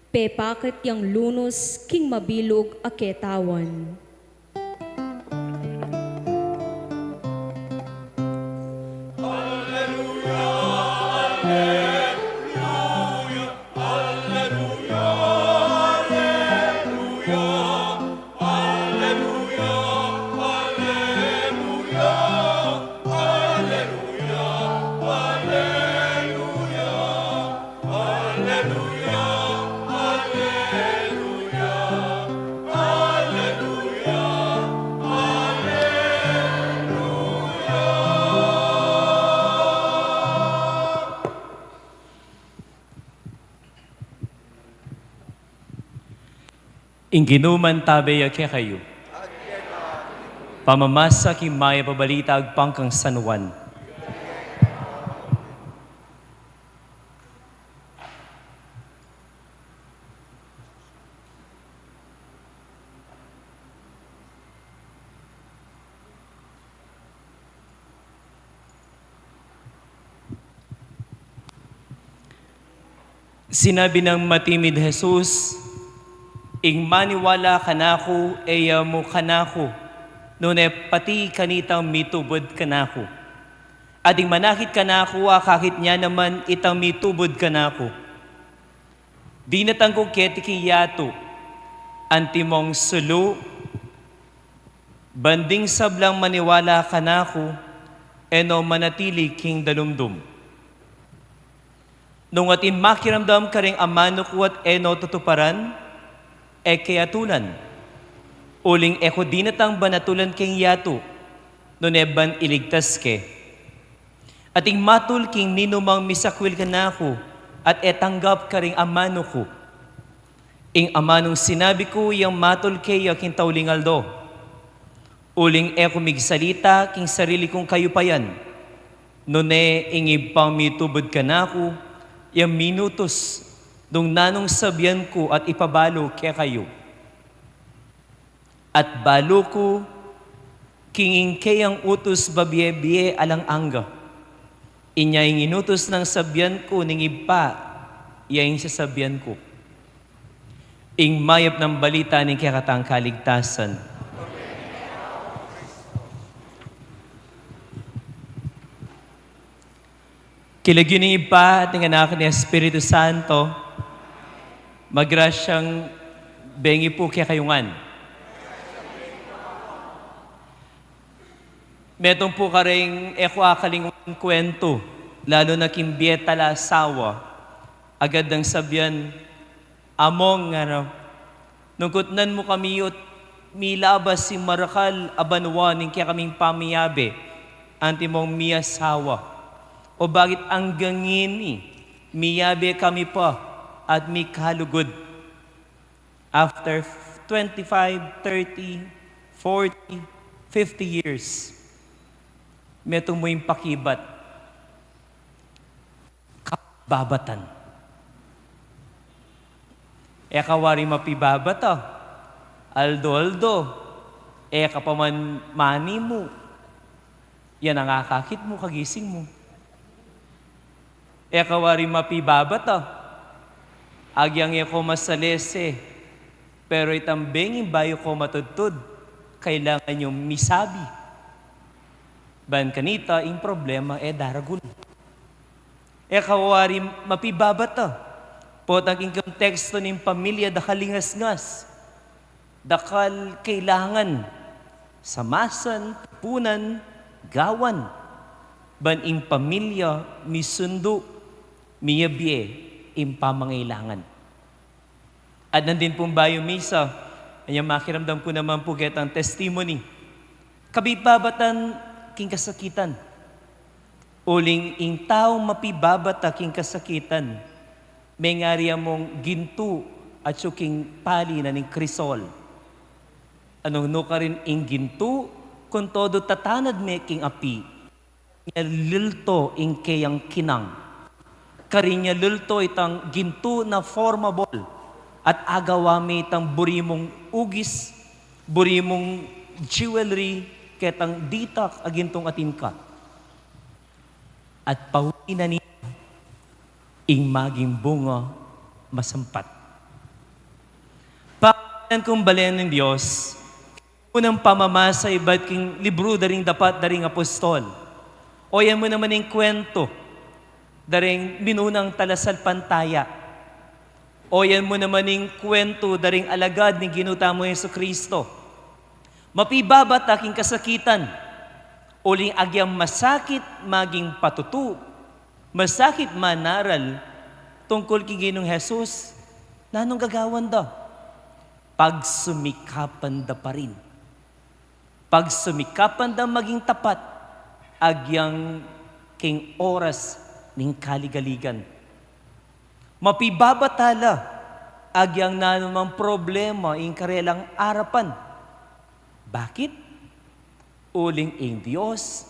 Pepakit yang lunus king mabilug a ketawan. Ing Ginu mantabe ya kekayu. Pamamasa king Mayap a Balita agpang kang San Juan. Sinabi nang matimid Jesus, "Ing maniwala kanaku, e ya mu kanaku, nune pati kanitang mitubud kanaku. At ing manakit kanaku, akakit ne naman itang mitubud kanaku." Dinatang ku keti king yatu, antimong sulu, ban ding sablang maniwala kanaku, e no manatili king dalumdum. Nung atin makiramdam karing amanu ku at e no tutuparan, e ke atulan. Uling e ku dinatang ban atulan keng yatu, nune ban iligtas ke. Atin matul king ninumang misakwil kanaku, at e tanggap karing amanu ku. Ing amanung sinabi ku yang matul keya king tauling aldo. Uling e ku migsalita king sarili kung kayupayan. Nune ing Ibpang mitubud kanaku, yang minutus nung nanung sabian ku at ipabalu kekayu. At balu ku king ing keyang utus babie-bie alang angga. Inya ing inutus nang sabian ku ning Ibpa, ya ing sasabian ku. Ing Mayap nang Balita ning kekatang kaligtasan. King lagyu ning Ibpa, at ning Anak, ning Espiritu Santo, magrasyang bengi pu kekayu ngan. Metung pu karing e ku akalingwan kuwentu, lalu na king bie tala asawa, agad dang sabian, "Among," ngana, "nung kutnan mu kami ot milabas ing marakal a banua ning kekaming pamiyabe, antimong mi asawa. O bakit anggang ngeni miyabe kami pa at mikalugud?" After twenty-five, thirty, forty, fifty years, metung mu ing pakibat. Kapibabatan. E ka wari mapibabata, aldo-aldo, e ka pa man manimu. Yan ang akakit mu, kagising mu. E ka wari mapibabata, agyang e ko masalese, pero itang benging bayu ko matudtud, kailangan yung misabi. Ban kanita, ing problema e daragul. E ka wari mapibabata. Potang king konteksto ning pamilya, dakal lingasngas, dakal kailangan, samasan, tipunan, gawan. Ban ing pamilya, misundu, miyabie ing pamangailangan. At nandin pung bayu misa, anya makiramdam ku naman pu ketang testimony. Kapibabatan king kasakitan. Uling ing taung mapibabata king kasakitan, mengari ya mung gintu atyu king pali na ning krisol. Nung nukarin ing gintu, kung todo tatanad me king api, nyalulto ing keyang kinang. Karin nyalulto itang gintu na formable, at agawa me itang buri mung ugis, buri mung jewelry, ketang ditak a gintung atin ka. At pauli na nita ing maging bunga masampat. Panginoon kung balen ning Dios, unang pamamasa ibat king libru da ring dapat da ring apostol. O yan mu naman ing kwento da ring minunang talasalpantaya. O yan mu naman ing kwento da ring alagad ning Ginu tamung Jesucristo. Mapibabata king kasakitan, uling agyang masakit maging patutu, masakit manaral tungkul king Ginung Jesus, nanung gagawan da? Pagsumikapan da pa rin. Pagsumikapan da maging tapat, agyang king oras ning kaligaligan. Mapibabata la, agyang nanumang problema ing karelang arapan. Bakit? Uling ing Dios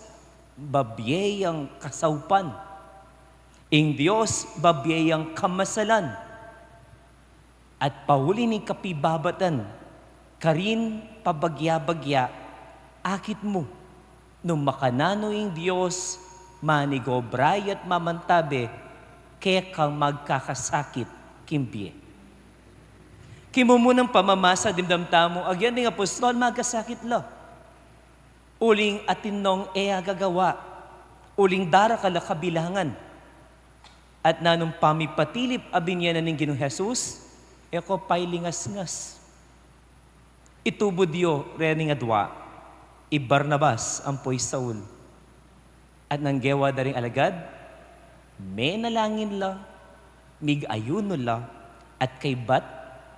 babie yang kasaupan. Ing Dios babie yang kamasalan. At pauli ning kapibabatan, karin pabagya-bagya, akit mu, nung makananu ing Dios manigobra ya at mamantabe kekang magkakasakit king bie. King mumunang pamamasa dimdam tamu, agyan ding apostol magkasakit la. Uling atin nong e agagawa, uling darakal a kabilangan. At nanung pamipatilip a binye na ning Ginung Jesus, e ko pailingasngas. Itubud yu reng adwa i Barnabas ampo i Saul. At nung gewa da ring alagad, menalangin la, mig-ayuno la, at kaybat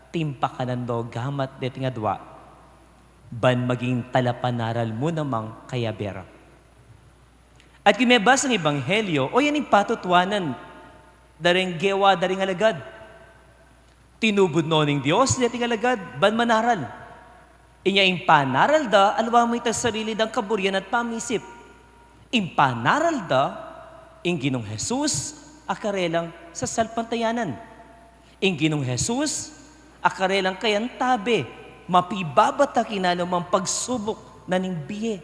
timpakanan do gamat deting adwa, ban maging talapanaral mu namang kayabe ra. At king mebasang ebanghelyo, o yan ing patutuanan da reng gewa da ring alagad. Tinubud no ning Dios deting alagad ban manaral. Inya ing panaral da, aliwa mu itang sarili dang kaburian at pamisip. Ing panaral da, ing Ginung Jesus a karelang sasalpantayanan. Ing Ginung Jesus a karelang kayantabe, mapibabata king nanumang pagsubuk na ning bie.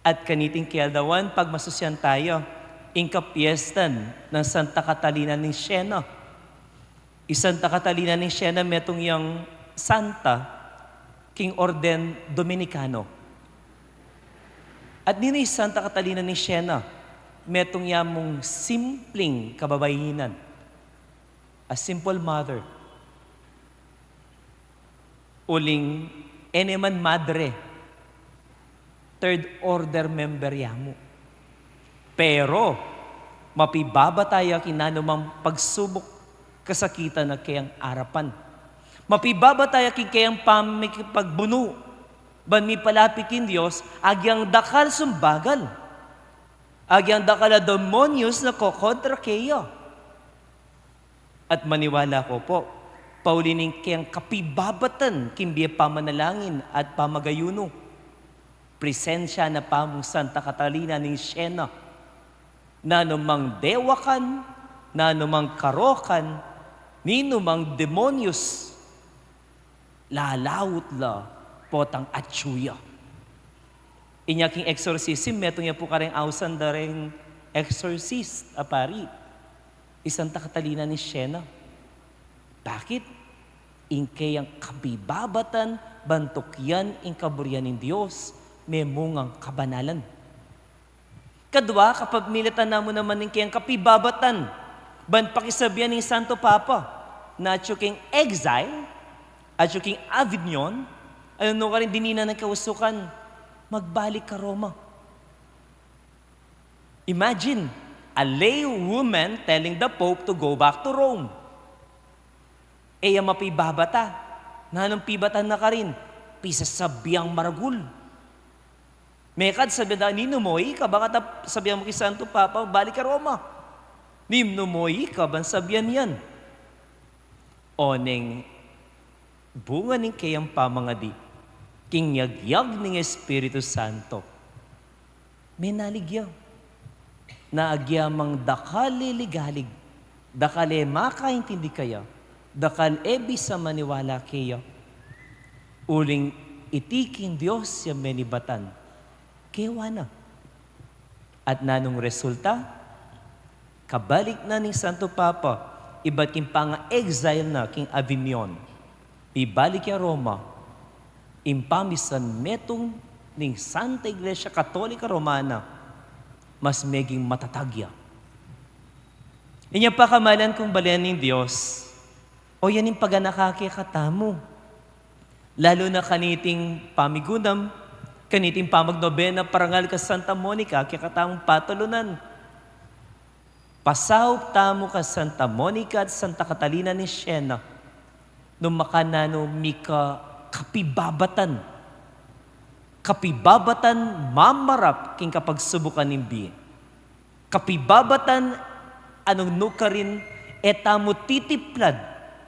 At kaniting kialdawan, pagmasusyan taya ing kapiestan nang Santa Catalina ning Siena. I Santa Catalina ning Siena metung yang santa king Orden Dominikano. At ninu i Santa Catalina ning Siena? Metung ya mung simpling kababainan, a simple mother. Uling e ne man madre, third order member ya mu. Pero mapibabata ya king nanumang pagsubuk, kasakitan a keyang arapan. Mapibabata ya king keyang pamikipagbunu ban mipalapit king Dios, agyang dakal sumbagal, agyang dakal a demonyos a kokontra keya. At maniwala ko pu, pauli ning keyang kapibabatan king bie pamanalangin at pamagayunu, presensya na pa mung Santa Catalina ning Siena. Nanumang dewakan, nanumang karokan, ninumang demonyos, lalaut la potang atyu ya. Inya king exorcism, metung ya pu kareng ausan da reng exorcist a pari, i Santa Catalina ning Siena. Bakit? Ing keyang kapibabatan ban tukyan ing kaburian ning Dios, memungang kabanalan. Kadwa, kapamilatan na mu naman ning keyang kapibabatan ban pakisabyan ning Santo Papa, na atyu king exile, atyu king Avignon, at nukarin dininan na ning kausukan, magbalik ka Roma. Imagine, a lay woman telling the Pope to go back to Rome. E ya mapibabata. Nanung pibatan na karin? Pisasabyang maragul. Mekad sabyan da, "Ninumoi ka, bang ata sabyan mu ki Santo Papa, balik ka Roma." Ninumoi ka ban sabyan yan? Oneng bunga ning keyang pamangadi king yagyag ning Espiritu Santo, menalig ya. Na agyamang dakal liligalig, dakal e makaintindi kaya, dakal e bisa maniwala keya, uling iti king Dios ya menibatan, kewa na. At nanung resulta? Kabalik na ning Santo Papa, ibat king panga-exile na king Avignon, pibalik ya Roma, ing pamisan metung ning Santa Iglesia Katolika Romana, mas meging matatag ya. Inya pakamalan kung balen ning Dios, o yan ing paganaka kekatamu. Lalu na kaniting pamigunam, kaniting pamagnobena parangal kang Santa Monica, kekatamung patulunan. Pasaup tamu kang Santa Monica at Santa Catalina ning Siena, nung makananu mika kapibabatan. Kapibabatan mamarap king kapagsubukan ning bie. Kapibabatan a nung nukarin e tamu titiplad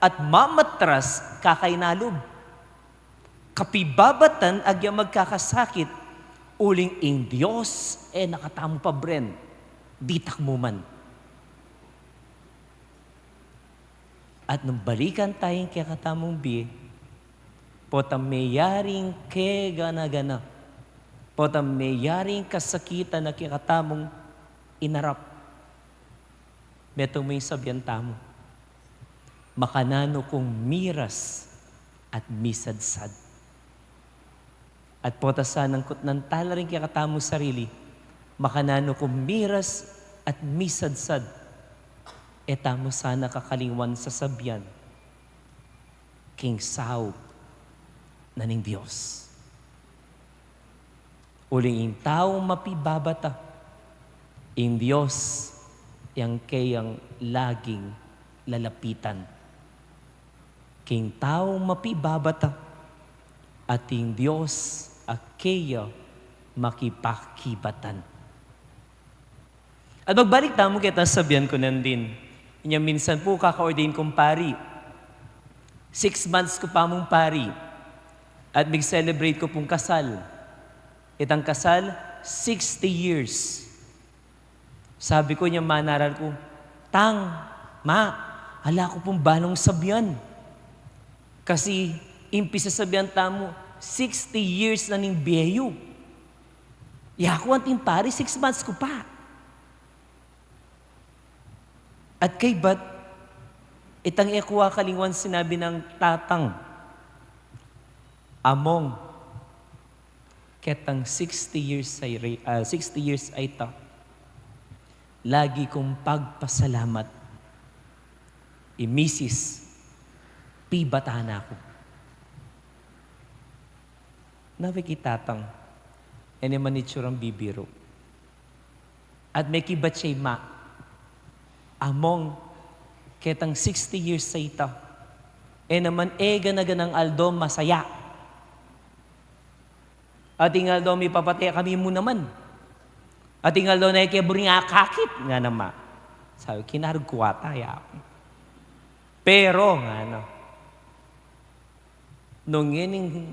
at mamatras kakainalub. Kapibabatan agyang magkakasakit, uling ing Dios e na katamu pabren, ditak mu man. At nung balikan taya ing kekatamung bie, potang meyaring kegana-gana, potang meyaring kasakitan a kekatamung inarap, metung mu ing sabian tamu, makananu kung miras at misadsad. At pota sanang kutnan tala ring kekatamung sarili, makananu kung miras at misadsad, e tamu sana kakalingwan sasabian king saup na ning Dios. Uling ing taung mapibabata, ing Dios yang keyang laging lalapitan. King taung mapibabata, ating Dios a keya makipakibatan. At magbalik tamu keta, sabian ku nandin, inya minsan pu kaka-ordain kung pari. Six months ku pa mung pari. At mig-celebrate ku pung kasal. Itang kasal, sixty years. Sabi ku inya manaral ku, "Tang, Ma, ala ku pung balung sabian. Kasi ing pisasabian tamu, sixty years na ning bie yu. Yaku anting pari, six months ku pa." At kaybat, itang e ku akalingwan sinabi nang tatang, "Among, ketang sixty years a ri-, ah, sixty years a ita, lagi kung pagpasalamat, i misis, pibata na ku." Nawe ki tatang, e ne man itsurang bibiru. At mekibat ya i Ma, "Among, ketang sixty years a ita, e naman e gana-ganang aldo masaya. Ating aldo mipapate kami mu naman. Ating aldo na e ke buring akakit," ngana, Ma. Sabi, kinarug ku ata ya. Pero, ngana, nung ngening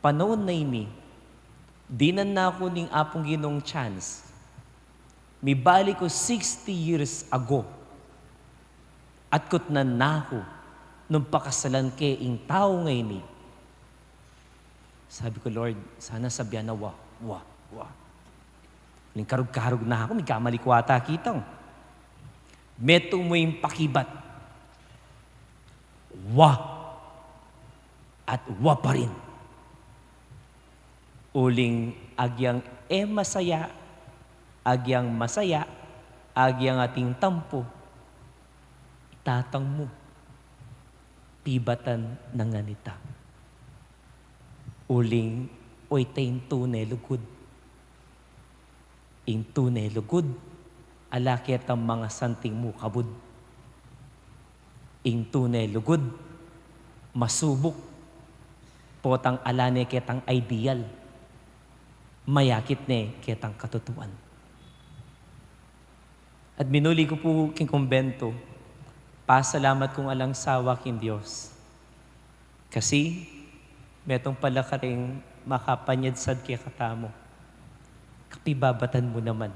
panaun a ini, dinan na ku ning Apung Ginung chance. Mibalik ku sixty years ago. At kutnan na ku nung pakasalan ke ing tau ngeni. Sabi ku, "Lord, sana sabian na wa, wa, wa." Ning karug-karug na ku, mikamali ku ata kitang. Metung mu ing pakibat. Wa. At wa pa rin. Uling agyang e masaya, agyang masaya, agyang ating tampu, i tatang mu, pibatan na ngan ita. Uling oyta ing tune lugud. Ing tune lugud, ala ketang mangasanting mu kabud. Ing tune lugud, masubuk, potang ala ne ketang ideal, mayakit ne ketang katutuan. At minuli ku pu king kumbento, pasalamat kung alang sawa king Dios. Kasi, metung pala karing makapanyadsad kekatamu. Kapibabatan mu naman.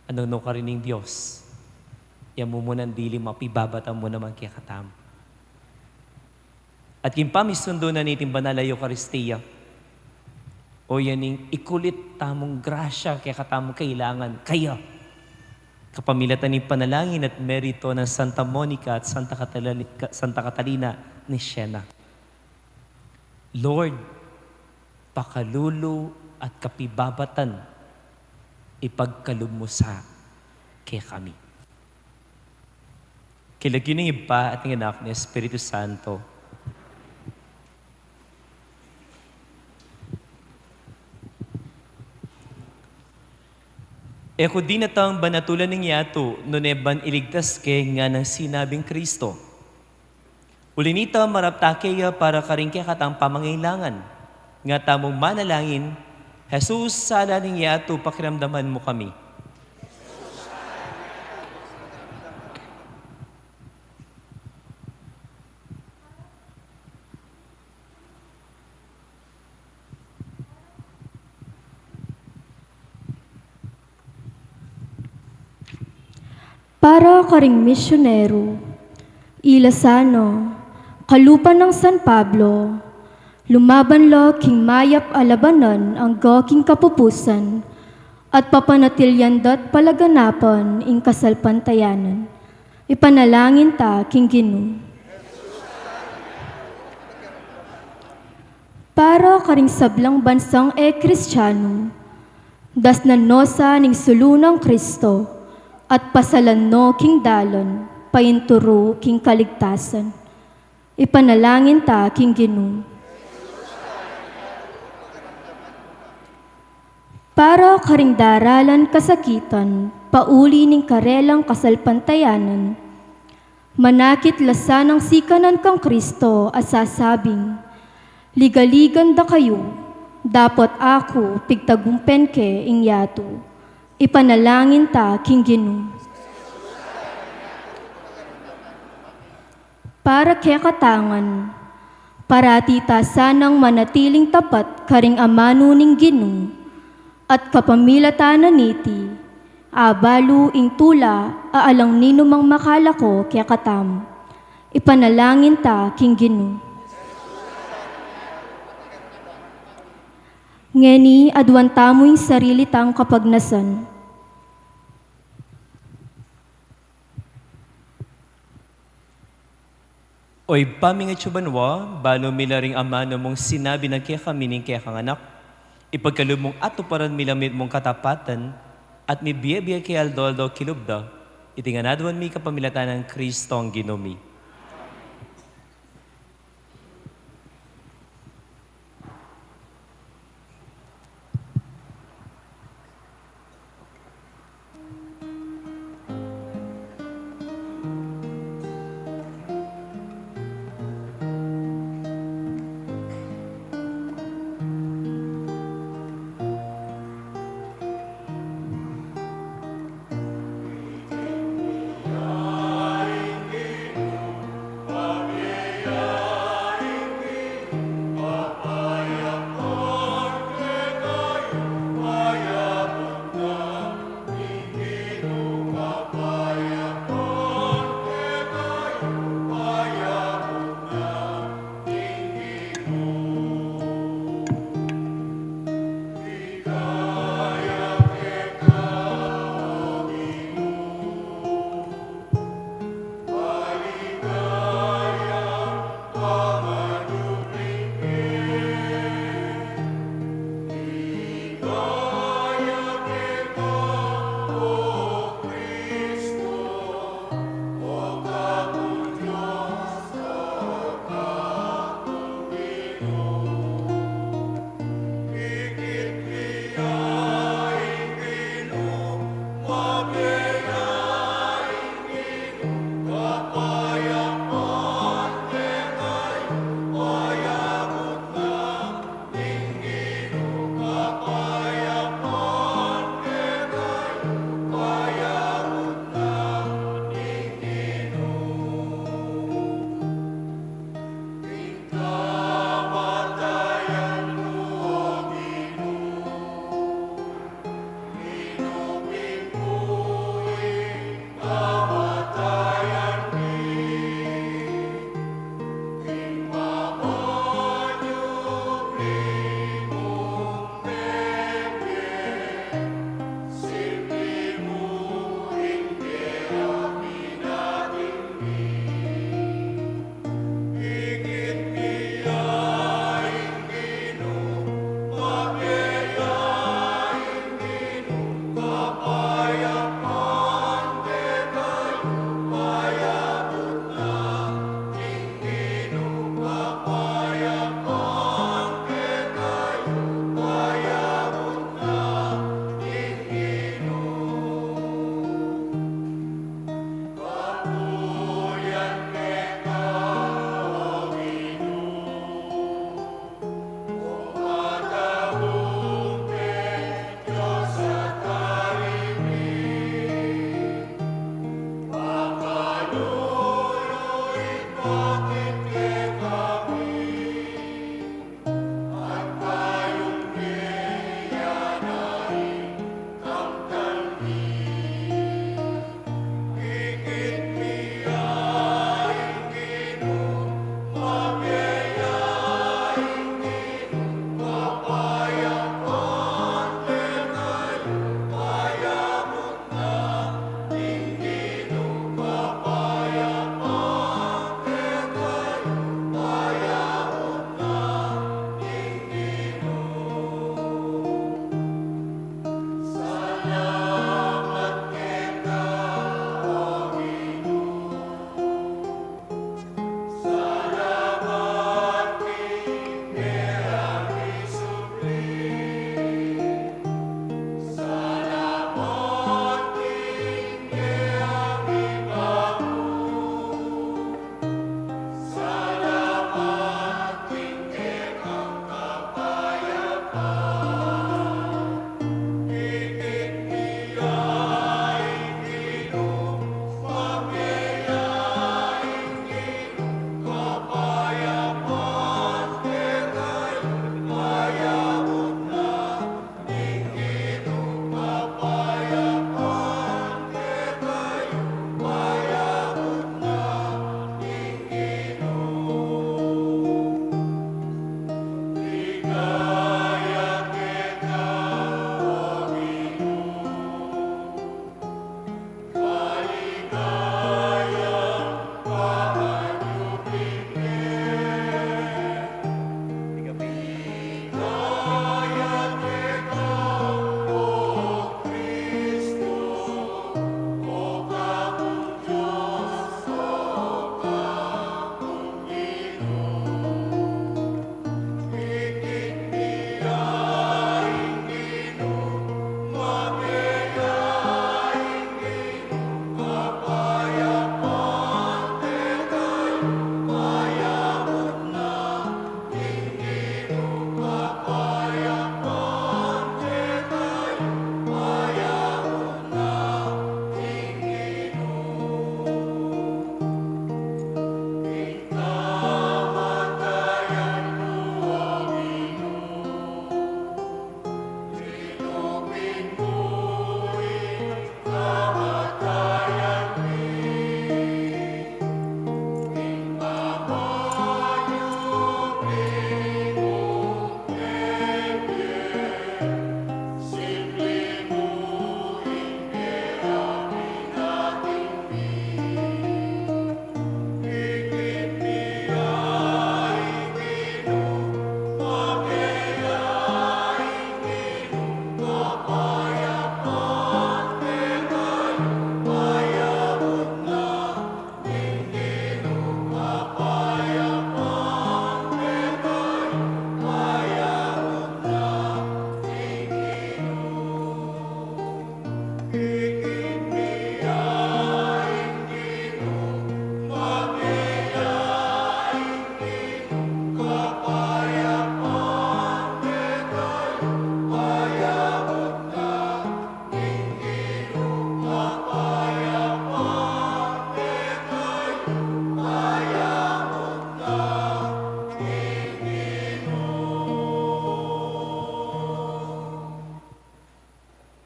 Anu no karin ning Dios? Yang mumunan dili mapibabatan mu naman kekatamu. At king pamisundu na niting banal a Eukaristia, o yan ing ikulit tamung grasya kekatamung kailangan kaya kapamilatan ning panalangin at merito nang Santa Monica at Santa Catalina, Santa Catalina ni Siena. Lord, pakalulu at kapibabatan, ipagkalub mu sa kekami. King lagyu ning Ibpa at ning Anak at ning Espiritu Santo. E ku dinatang banatulan ing yatu, nune ban iligtas ke, nganang sinabing Kristo. Uli nita, marap ta keya para karing kekatang pamangailangan. Nga tamung manalangin, Jesus, sala ning yatu, pakiramdaman mu kami. Para karing misyonero, ila sana, kalupa nang San Pablo, lumaban la king mayap a labanan angga king kapupusan, at papanatilian da't palaganapan ing kasalpantayanan. Ipanalangin ta king Ginu. Para karing sablang bansang e Kristiano, dasnan no sa ning sulu nang Kristo, at pasalan no king dalan painturu king kaligtasan. Ipanalangin ta king Ginu. Para karing daralan kasakitan pauli ning karelang kasalpantayanan, manakit la sanang sikanan kang Kristo a sasabing, "Ligaligan da kayu, dapot aku pigtagumpen ke ing yatu." Ipanalangin ta king Ginu. Para kekatangan, parati ta sanang manatiling tapat karing amanu ning Ginu, at kapamilatan na niti, abalu ing tula a alang ninumang makalako kekatamu. Ipanalangin ta king Ginu. Ngeni aduan tamu ing sarili tang kapagnasan. O Ibpa mi atsu banua, balu mi la ring amanu mung sinabi na kekami ning kekang Anak, ipagkalub mung atuparan mi la mitmung katapatan, at mibie-bie ke aldo-aldo kilub da, iti ngan aduan mi kapamilatan nang Kristong Ginu mi.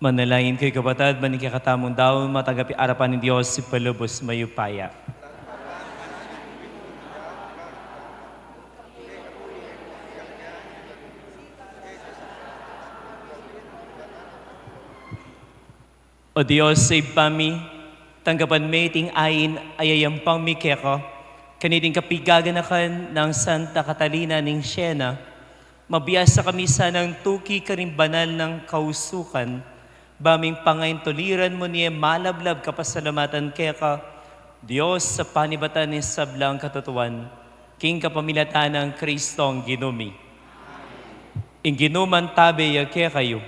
Manalangin kayu, kapatad, ban ing kekatamung daun matanggap ya arapan ning Dios, Ibpang lubos mayupaya. O Dios, Ibpa mi, tanggapan me iting ain a yayampang mi keka, kaniting kapigaganakan nang Santa Catalina ning Siena, mabiasa kami sanang tuki karing banal nang kausukan, ba ming pangaintuliran mu ne malablab kapasalamatan keka, Dios, sa panibatan ning sablang katutuan, king kapamilatan nang Kristong Ginu mi. Ing Ginu mantabe ya kekayu.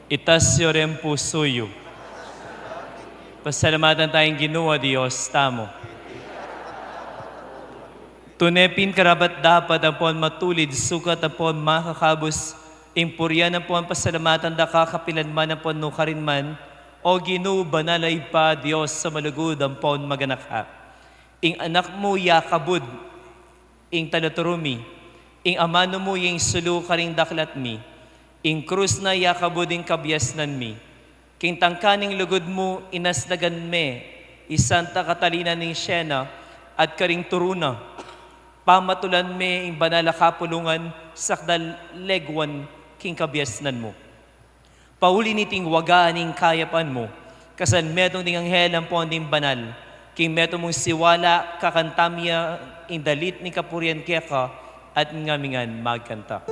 Itas yu ring pusu yu. Pasalamatan taya ing Ginu a Dios tamu. Tune pin karapat-dapat ampon matulid sukat ampon makakabus ing purian ampon pasalamatan da ka kapilan man ampon nukarin man, O Ginu, banal a Ibpa, Dios a malugud ampon maganaka. Ing Anak mu yakabud ing talaturu mi, ing amanu mu ya ing sulu karing daklat mi, ing krus na yakabud ing kabiasnan mi. King tangka ning lugud mu, inasnagan me i Santa Catalina ning Siena at karing turu na, pamatulan me ing banal a kapulungan sakdal legwan king kabiasnan mu. Pauli niting wagaan ing kayapan mu, kasan metung ding anghel ampon ding banal, king metung mung siwala, kakantam ya ing dalit ning kapurian keka, at ngamingan magkanta.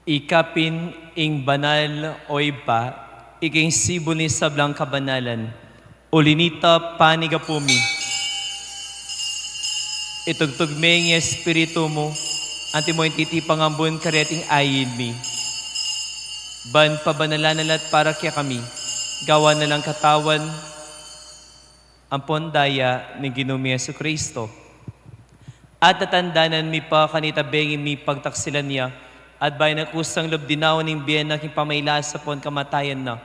Ikapin ing banal, o Ibpa, ika ing sibul ning sablang kabanalan. Uli nita, panigapu mi. Itugtug me ing Espiritu mu, antimo ing titipang ambun kareting ain mi. Ban pabanalan na la at para kekami, gawan na lang katawan ampon daya ning Ginu ming Jesucristo. At tatandanan mi pa kanita bengi mi pagtaksilan ya, at bayu na kusang lub dinaun ing bie na king pamailas ampon kamatayan na,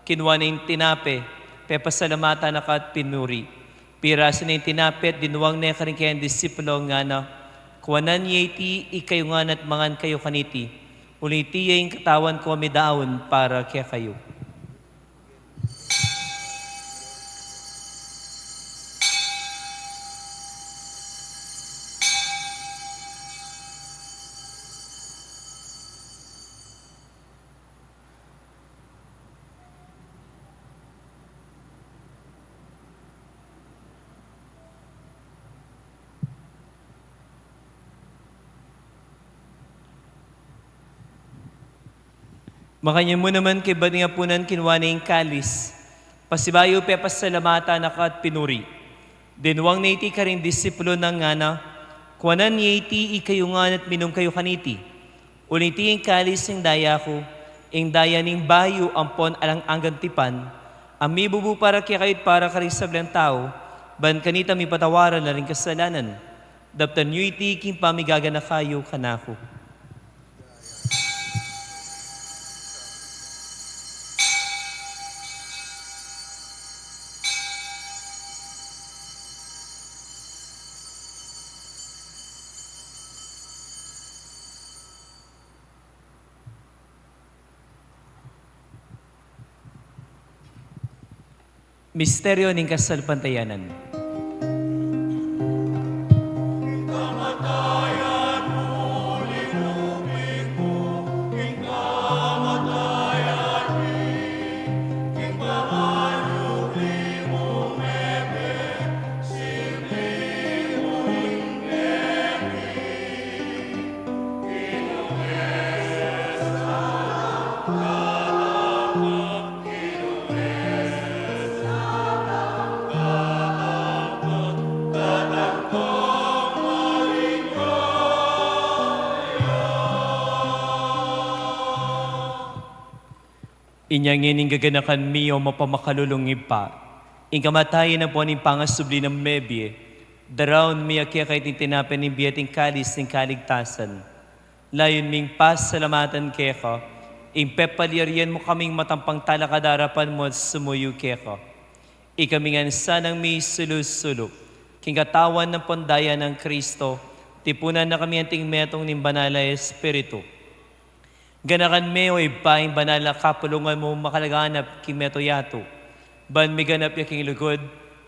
kinua ne ing tinape, pepasalamatan na ka at pinuri. Pirasu ne ing tinape at dinuang ne karing kayang disipulo, ngana: Kuanan ye iti ikayu ngan at mangan kayu kaniti, uling iti ya ing katawan ku a midaun para kekayu. Makanyan mu naman kaybat ning apunan, kinua ne ing kalis, pasibayu pepasalamatan na ka at pinuri. Dinuang ne iti karing disipulo na, ngana: Kuanan ye iti ikayu ngan at minum kayu kaniti, uling iti ing kalis ning daya ku, ing daya ning bayu ampon alang anggang tipan, a mibubu para kekayu at para karing sablang tau, ban kanita mipatawaran la ring kasalanan. Daptan yu iti king pamigaganaka yu kanaku. Misteryo ning kasalpantayanan. Inya ngeni, gaganakan mi, o mapamakalulung Ibpa, ing kamatayan ampon ing pangasubli nang mebie, daraun mi keka iting tinape ning bie at ing kalis ning kaligtasan. Layun ming pasalamatan keka ing pepalyarian mu kaming matampang talakad king arapan mu at sumuyu keka. Ikami ngan sanang misulu-sulu king katawan ampon daya nang Kristo, tipunan na kami anting metung ning Banal a Espiritu. Ganakan me, o Ibpa, ing banal a kapulungan mu makalaganap king mabilug a yatu, ban miganap ya king lugud,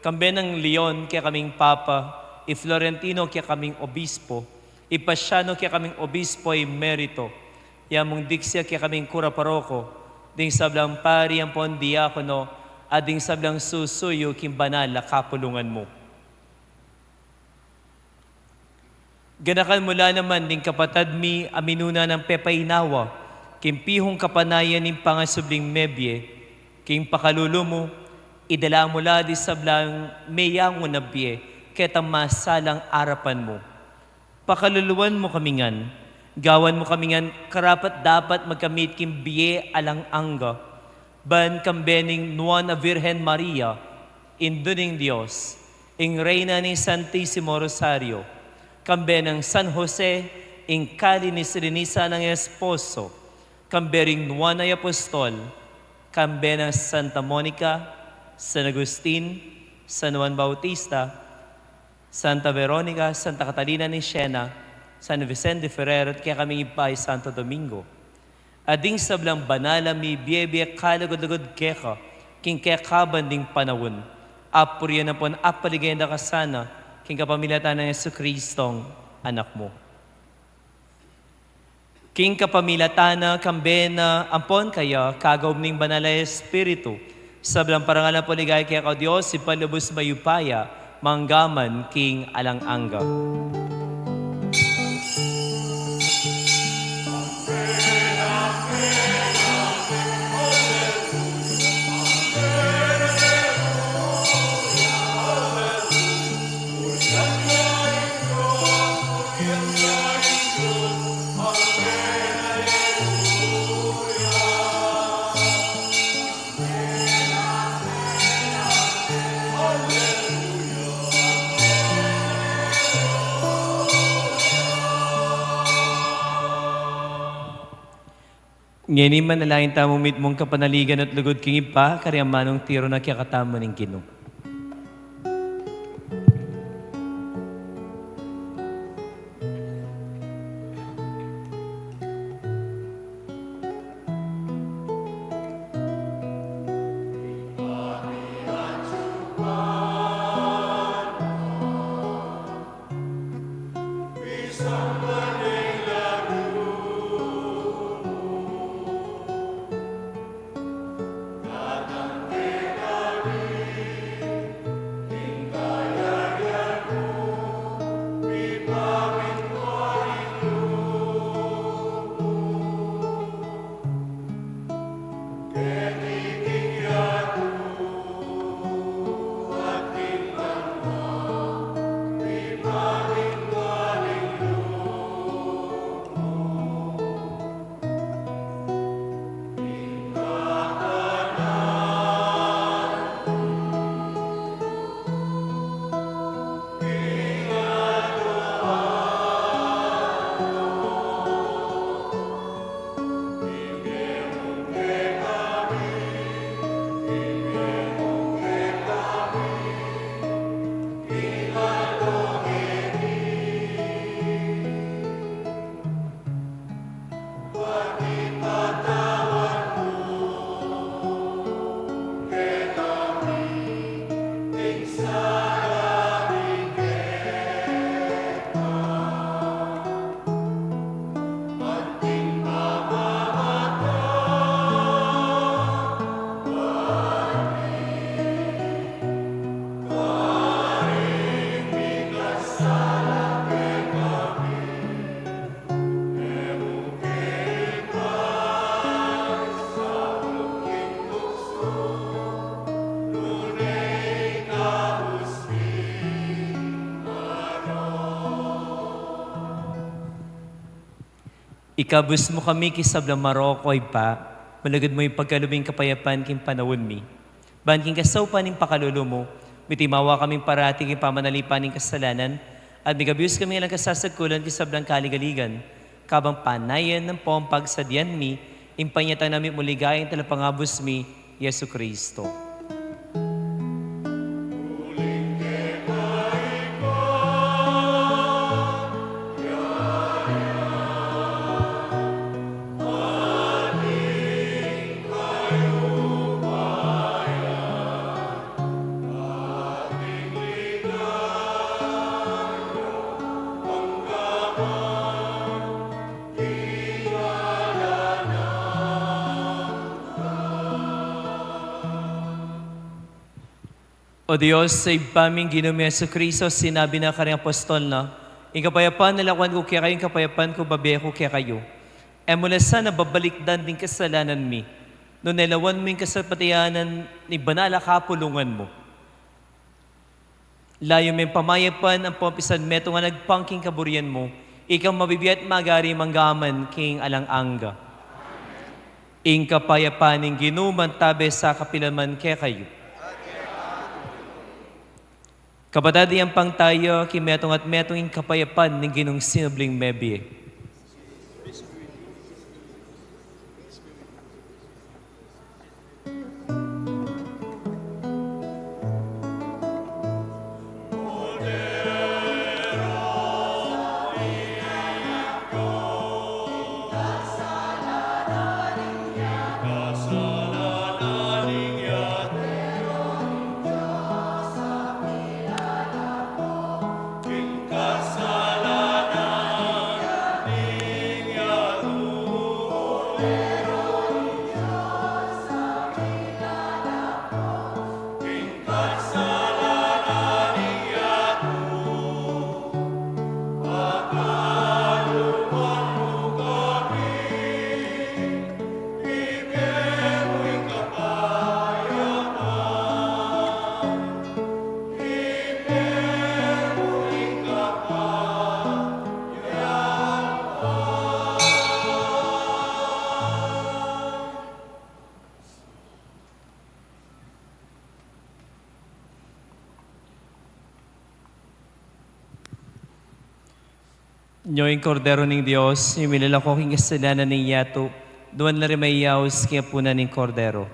kambe nang Leon kekaming Papa, i Florentino kekaming Obispo, i Pasiano kekaming Obispo Emerito, i Among Dixia kekaming Kura Paroko, ding sablang pari ampon diakono, at ding sablang susuyu king banal a kapulungan mu. Ganakan mu la naman ding kapatad mi a minuna nang pepainawa king pihung kapanayan ning pangasubling mebie, king pakalulu mu, idala mu la ding sablang meyangu na bie ketang masalang arapan mu. Pakaluluan mu kami ngan, gawan mu kami ngan karapat-dapat magkamit king bie alang angga, ban kambe ning Nuan a Virgen Maria, Indu ning Dios, ing Reyna ning Santisimo Rosario, kambe nang San Jose, ing kalinis-linisan nang esposo, kambe ring Nuan a Apostol, kambe nang Santa Monica, San Agustin, San Juan Bautista, Santa Veronica, Santa Catalina ning Siena, San Vicente Ferrer, at kekaming Ibpa i Santo Domingo. At ding sablang banal a mibie-bie kalugud-lugud keka king kekaban ding panaun, apurian ampon apaligayan da ka sana king kapamilatan nang Jesucristong Anak mu. King kapamilatan na, kambe na, ampon kaya, kagum ning Banal a Espiritu, sablang parangal ampon ligaya keka, O Dios, Ibpa lubus mayupaya, mangga man king alang angga. Ngeni manalangin tamu mitmung kapanaligan at lugud king Ibpa, karing amanung tiru na kekatamu ning Ginu. Ikabus mu kami king sablang marok, o Ibpa, malugud mu ing pagkalub ning kapayapan king panaun mi. Ban king kasaupan ning pakalulu mu, mitimawa kaming parati king pamanalipan ning kasalanan, at mikabus kami alang kasasagkulan king sablang kaligaligan, kabang panayan nang pampagsadyan mi ing panyatang na mikmung ligayang Talapangabus mi, Jesucristo. O Dios, a Ibpa ming Ginu ming Jesucristo, sinabi na karing apostol na, "Ing kapayapan lakuan ku kekayu, ing kapayapan ku bibie ku kekayu." E mu la sana babalikdan ding kasalanan mi, nune lawan mu ing kasalpantayanan ning banal a kapulungan mu. Layu meng pamayapan ampong pisanmetung a agpang king kaburian mu, ika mabibie at magari mangga man king alang angga. Ing kapayapan ning Ginu mantabe sa kapilan man kekayu. Kapatad, iyampang tayu king metung at metung ing kapayapan ning Ginung sinubling mebie. Nyo ing Kordero ning Dios, ing milalako king kasalanan ning yatu. Nuan la ring mayayaus king apunan ning Kordero.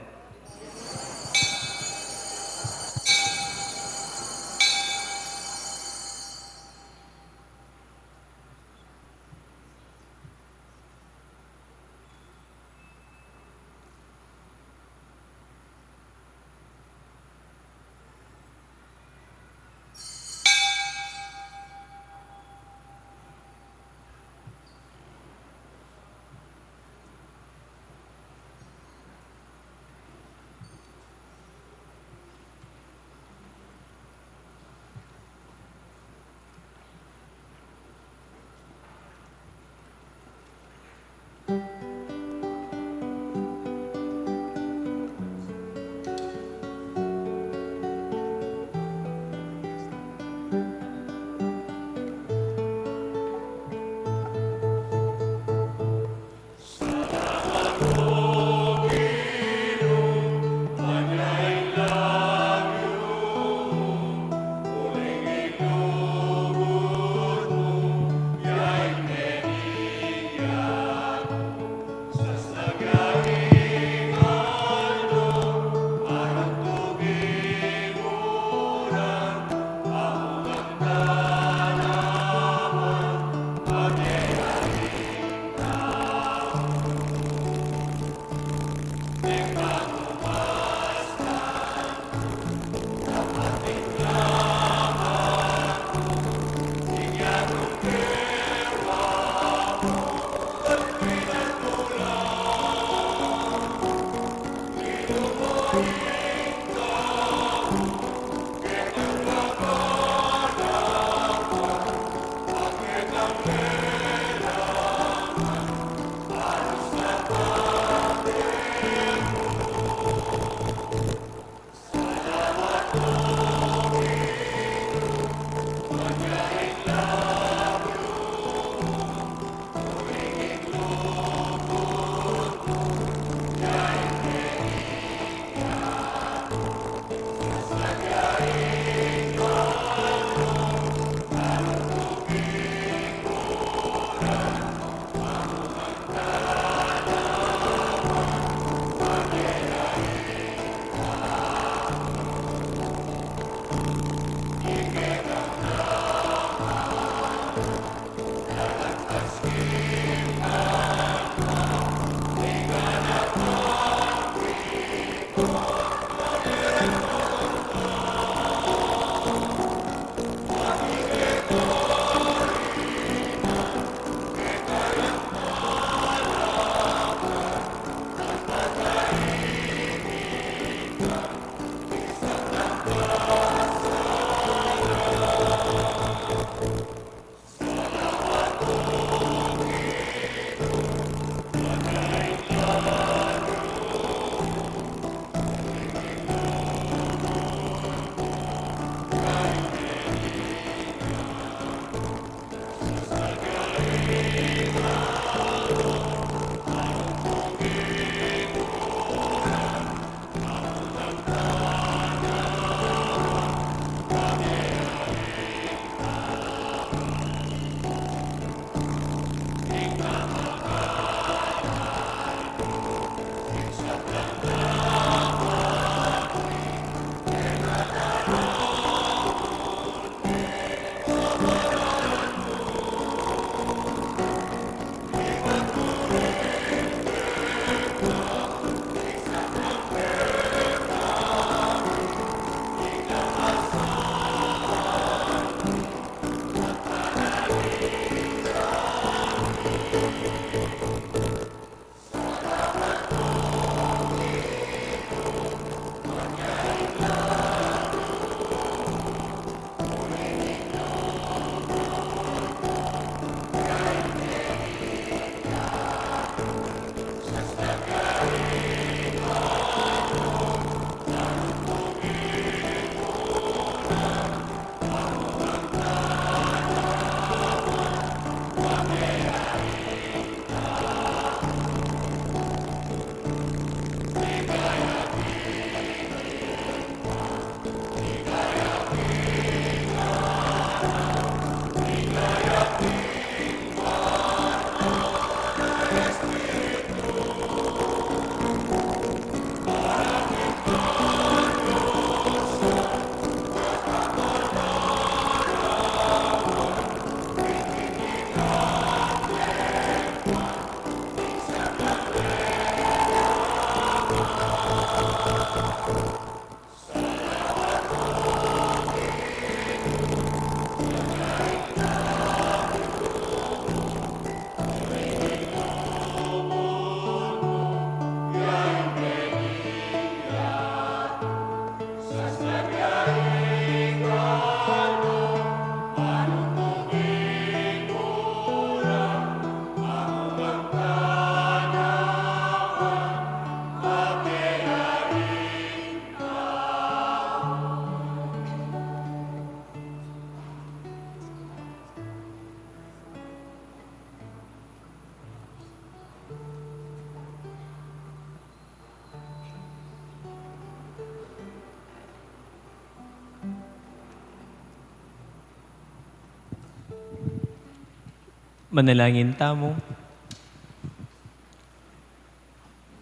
Manalangin tamu.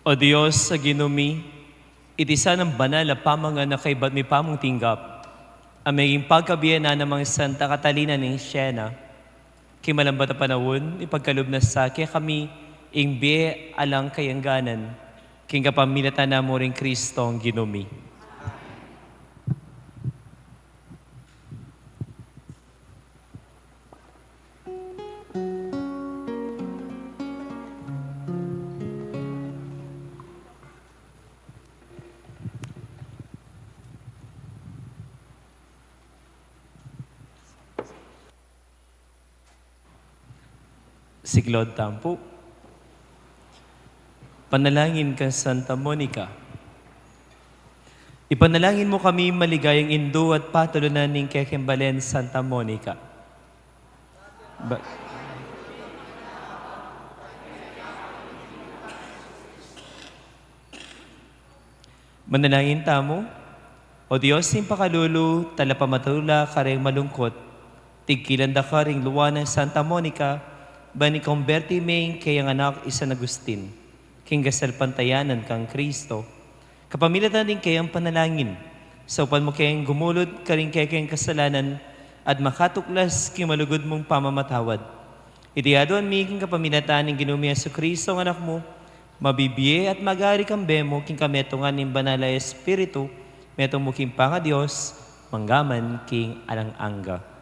O Dios a Ginu mi, iti sana banal a pamangan a kaybat mi pamung tinggap, a meging pagkabie na nang Santa Catalina ning Siena, king malambat a panaun, ipagkalub na sa kekami ing bie alang kayangganan, king kapamilatan na mu ring Kristong Ginu mi. Siklaud tamu pu. Panalangin kang Santa Monica. Ipanalangin mu kami, maligayang indu at patulunan ning kekeng balen Santa Monica. Ba- Manalangin tamu. O Dios, ing pakalulu, talapamatula karing malungkut, tigkilan da karing lua nang Santa Monica, ban ikomberti me ing keyang anak i San Agustin king kasalpantayanan kang Kristo. Kapamilatan ning keyang panalangin, saupan mu keng gumulud karing kekeng kasalanan at makatuklas king malugud mung pamamatawad. Iti aduan mi king kapamilatan ning Ginu mi Jesucristo, ing Anak mu, mabibie at mag-ari kambe mu king kametungan ning Banal a Espiritu, metung mu king pangaDios, mangga man king alang angga.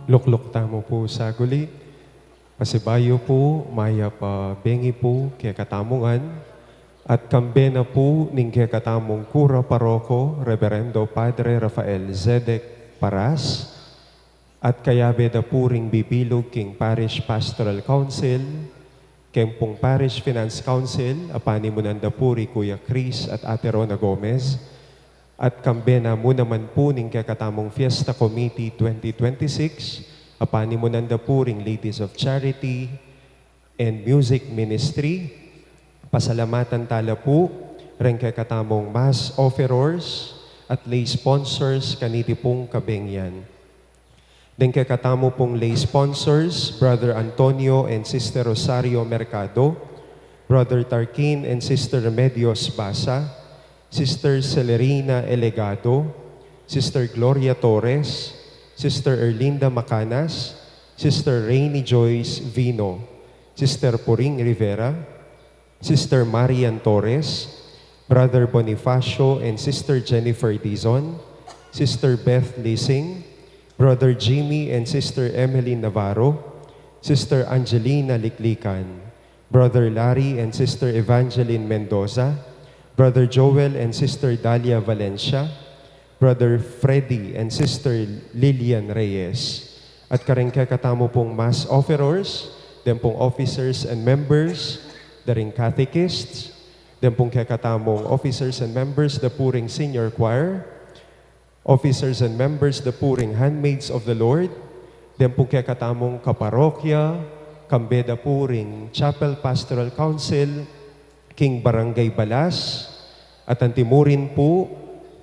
Lukluk tamu pu saguli. Pasibayu pu, mayap a bengi pu kekatamu ngan, at kambe na pu ning kekatamung kura paroko, Reverendo Padre Rafael Zedek Paras, at kayabe da pu ring bibilug king Parish Pastoral Council, keng pung Parish Finance Council, a panimunan da pu ri Kuya Chris at Ate Rona Gomez, at kambe na mu naman pu ning kekatamung Fiesta Committee twenty twenty-six, a panimunan da pu ring Ladies of Charity and Music Ministry. Pasalamatan tala pu ring kekatamung mass offerers at lay sponsors kaniti pung kabengian. Deng kekatamu pung lay sponsors, Brother Antonio and Sister Rosario Mercado, Brother Tarquin and Sister Remedios Basa, Sister Celerina Elegado, Sister Gloria Torres, Sister Erlinda Macanas, Sister Rainy Joyce Vino, Sister Puring Rivera, Sister Marian Torres, Brother Bonifacio and Sister Jennifer Dizon, Sister Beth Lising, Brother Jimmy and Sister Emily Navarro, Sister Angelina Liklikan, Brother Larry and Sister Evangeline Mendoza, Brother Joel and Sister Dalia Valencia, Brother Freddy and Sister Lilian Reyes. At kareng kekatamu pung mass offerers, deng pung officers and members da ring catechists, deng pung kekatamung officers and members da pu ring senior choir, officers and members da pu ring Handmaids of the Lord, deng pung kekatamung kaparokya, kambe da pu ring Chapel Pastoral Council, king Barangay Balas, at antimurin pu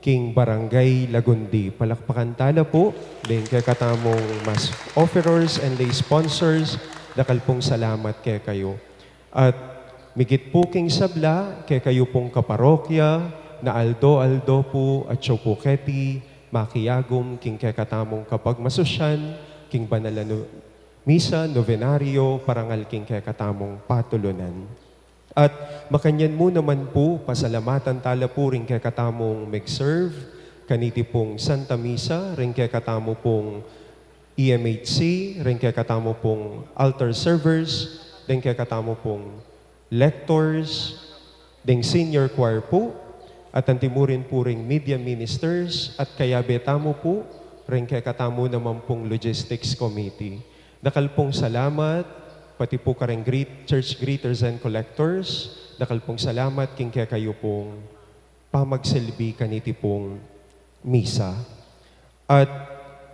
king Barangay Lagundi. Palakpakan tala pu deng kekatamung mass offerers and lay sponsors, dakal pung salamat kekayu. At migit pu king sabla, kekayu pung kaparokya, na aldo-aldo pu atyu pu keti makiagum king kekatamung kapagmasusyan king banal a no-, misa, novenario, parangal king kekatamung patulunan. At makanyan mu naman pu, pasalamatan tala pu ring kekatamung mag-serve kaniti pung Santa Misa, ring kekatamu pung E M H C, ring kekatamu pung altar servers, deng kekatamu pung lectors, deng senior choir pu, at antimurin pu ring media ministers, at kayabe tamu pu ring kekatamu naman pung logistics committee. Dakal pung salamat, pati pu kareng greet-, church greeters and collectors, dakal pung salamat king kekayu pung pamagsilbi kaniti pung misa. At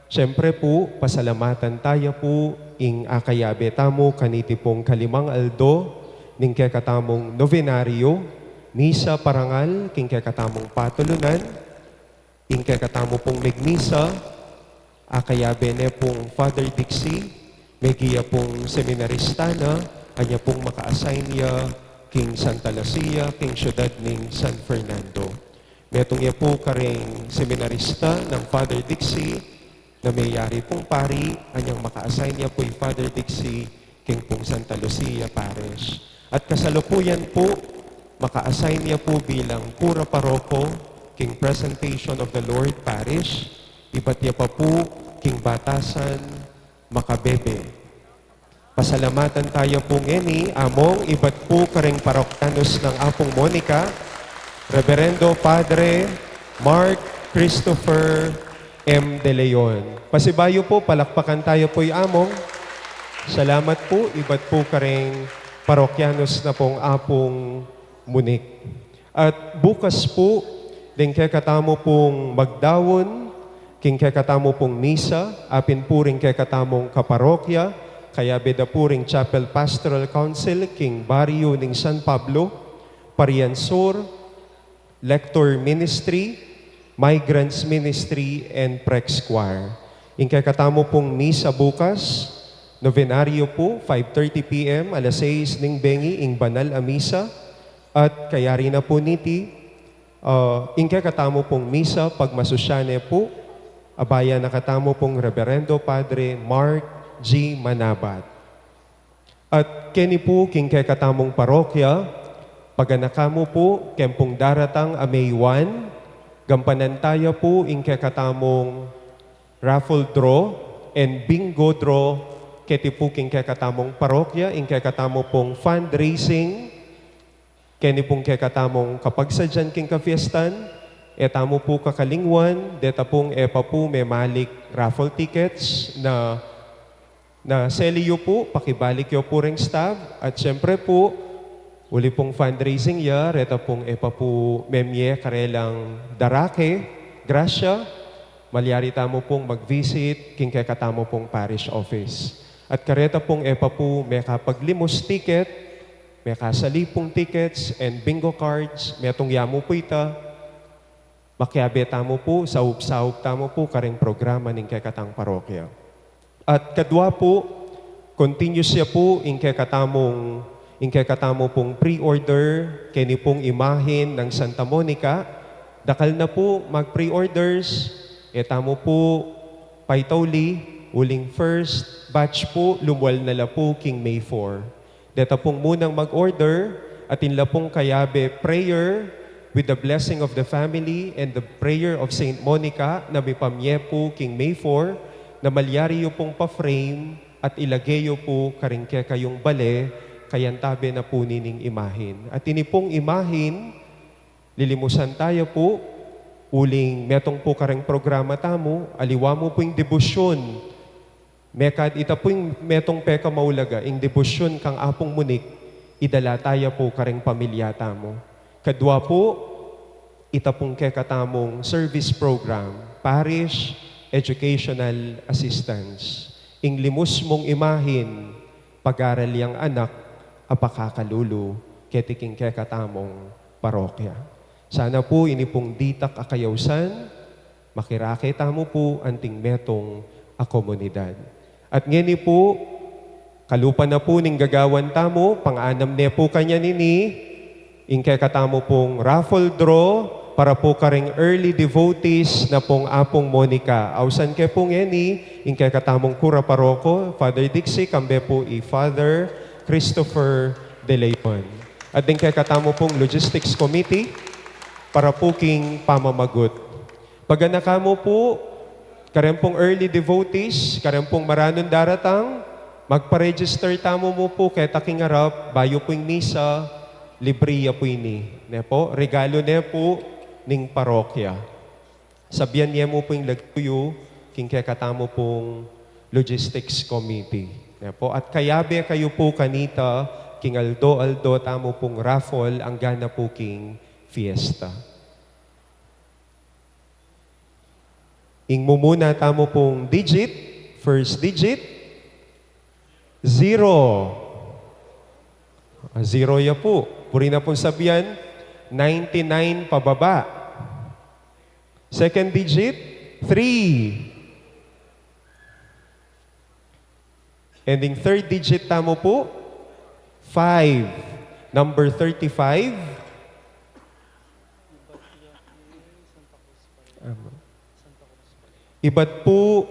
siyempre pu, pasalamatan taya pu ing akayabe tamu kaniti pung kalimang aldo ning kekatamung novenario, misa parangal king kekatamung patulunan, ing kekatamu pung magmisa, akayabe ne pung Father Dixie, megia pung seminarista na, anya pung maka-assign ya king Santa Lucia, king syudad ning San Fernando. Metung ya pu kareng seminarista nang Father Dixie, na meyari pung pari, anyang maka-assign ya pu i Father Dixie king pung Santa Lucia Parish. At kasalukuyan pu, maka-assign ya pu bilang kura paroko king Presentation of the Lord Parish, ibat ya pa pu king Batasan, Macabebe. Pasalamatan taya pu ngeni, Among, ibat pu kareng parokyanus nang Apung Monica, Reverendo Padre Mark Christopher M. De Leon. Pasibayu pu, palakpakan taya pu i Among. Salamat pu, ibat pu kareng parokyanus na pung Apung Monique. At bukas pu, deng kekatamu pung magdaun king kekatamu pung misa, apin pu ring kekatamung kaparokya, kayabe da pu ring Chapel Pastoral Council king baryu ning San Pablo, Parian Sur, Lector Ministry, Migrants Ministry, and Prex Choir. Ing kekatamu pung misa bukas, novenario pu, five thirty P M, alas sais ning bengi ing banal a misa, at kayari na pu niti, ah, ing kekatamu pung misa, pagmasusyan ne pu, abayan na katamu pung Reverendo Padre Mark G. Manabat. At keni pu king kekatamung parokya, paganaka mu pu, king pung daratang a May one, gampanan taya pu ing kekatamung raffle draw, and bingo draw keti pu king kekatamung parokya, ing kekatamu pung fundraising, keni pung kekatamung kapagsadyan king kafiestan. E tamu pu kakalingwan, deta pung e pa pu memalik raffle tickets na, na seli yu pu, pakibalik yu pu reng staff, at siyempre pu, uli pung fundraising ya, reta pung e pa pu memye karelang darake, grasya, malyari tamu pung mag-visit king kekatamu pung parish office. At kareta pung e pa pu mekapaglimos ticket, mekasali pung tickets and bingo cards, metung ya mu pu ita, makiabe tamu pu, saup-saup tamu pu kareng programa ning kekatang parokya. At kadwa pu, continuous ya pu ing kekatamung, ing kekatamu pung pre-order keni pung imahin nang Santa Monica. Dakal na pu mag-pre-orders, e tamu pu paitauli, uling first batch pu, lumwal na la pu king May four. Deta pung munang mag-order, atin la pung kayabe prayer with the blessing of the family and the prayer of Saint Monica na mipamye pu king May four, na malyari yu pung pa-frame at ilage yu pu karing kekayung bale, kayantabe na pu nining imahin. At ini pung imahin, lilimusan taya pu, uling metung pu kareng programa tamu, aliwa mu pu ing debosyun. Mekad ita pu ing metung pekamaulaga, ing debosyun kang Apung Munik, idala taya pu kareng pamilya tamu. Kadwa pu, ita pung kekatamung service program, Parish Educational Assistance. Ing limus mung imahin, pag-aral yang anak a pakakalulu keti king kekatamung parokya. Sana pu ini pung ditak a kayausan, makirake tamu pu anting metung a komunidad. At ngeni pu, kalupa na pu ning gagawan tamu, pang-anam ne pu kanyan ini, ing kekatamu pung raffle draw para pu karing early devotees na pung Apung Monica. Ausan ke pu ngeni, ing kekatamung kura paroko, Father Dixie, kambe pu i Father Christopher De Leon. At ding kekatamu pung logistics committee, para pu king pamamagut. Paganaka mu pu, kareng pung early devotees, kareng pung maranun daratang, magpa-register tamu mu pu keta king arap, bayu pu ing misa, libri ya pu ini. Ne pu, regalu ne pu ning parokya. Sabian ye mu pu ing lagyu yu king kekatamu pung logistics committee. Ne pu, at kayabe kayu pu kanita king aldo-aldo tamu pung raffle, angga na pu king fiesta. Ing mumuna tamu pung digit, first digit, zero. Ah, zero ya pu. Buri na pung sabian, ninety-nine pababa. Second digit, three. Ending third digit tamu pu, five. Number thirty-five. Ibat pu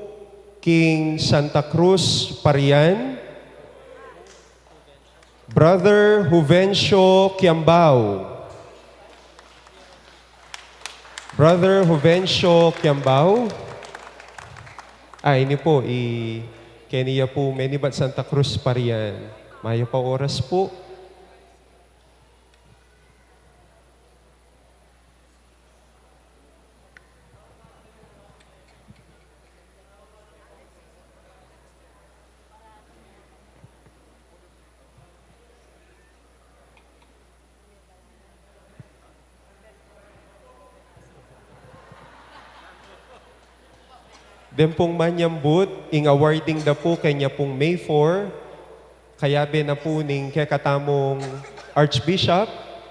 king Santa Cruz, Parian, Brother Juvencio Kiambao. Brother Juvencio Kiambao. Ah, ini pu, i, keni ya pu menibat Santa Cruz, Parian. Mayap a oras pu. Den pung manyambut, ing awarding da pu kenya pung May four, kayabe na pu ning kekatamung Archbishop,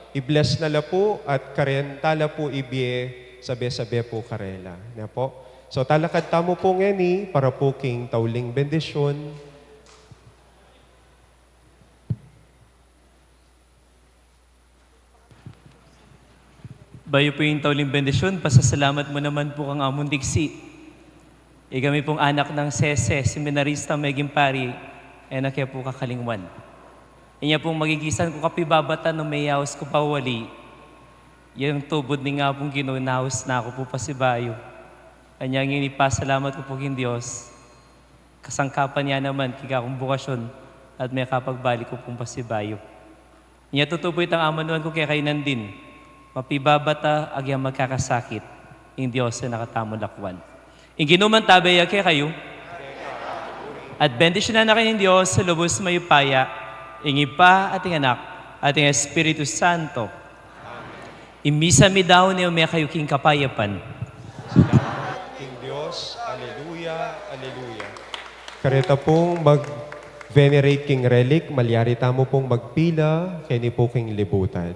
i-bless na la pu at karenta la pu ibie sabe-sabe pu karela. Ne pu? So, talakad tamu pu ngeni para pu king tauling bendisyun. Bayu pu ing tauling bendisyun, pasasalamat mu naman pu kang Among Diksi. Ikami pung anak nang Sese, seminarista, meging pari, e na ke pu kakalingwan. Inya pung magigisan ku kapibabatan nung meyaus ku pa wali, yang tubud ning Apung Ginu, naus na ku pu pasibayu. Anya ngeni pasalamat ku pu king Dios. kasangkapan ya naman king kakumbukasyun at mekapagbalik ku pung pasibayu. Inya tutu pu itang amanuan ku kekayu nandin, mapibabata agyang magkakasakit, ing Dios a nakatamung lakwan. Ing Ginu mantabe ya kekayu, at bendisyunan na kayu ning Dios a lubus mayupaya, ing Ibpa at ing Anak at ing Espiritu Santo. Ing misa mi daun, e ume kayu king kapayapan. Salamat king Dios. Aleluya, aleluya. Kareta pung mag-venerate king relic, malyari tamu pung magpila keni pu king libutan.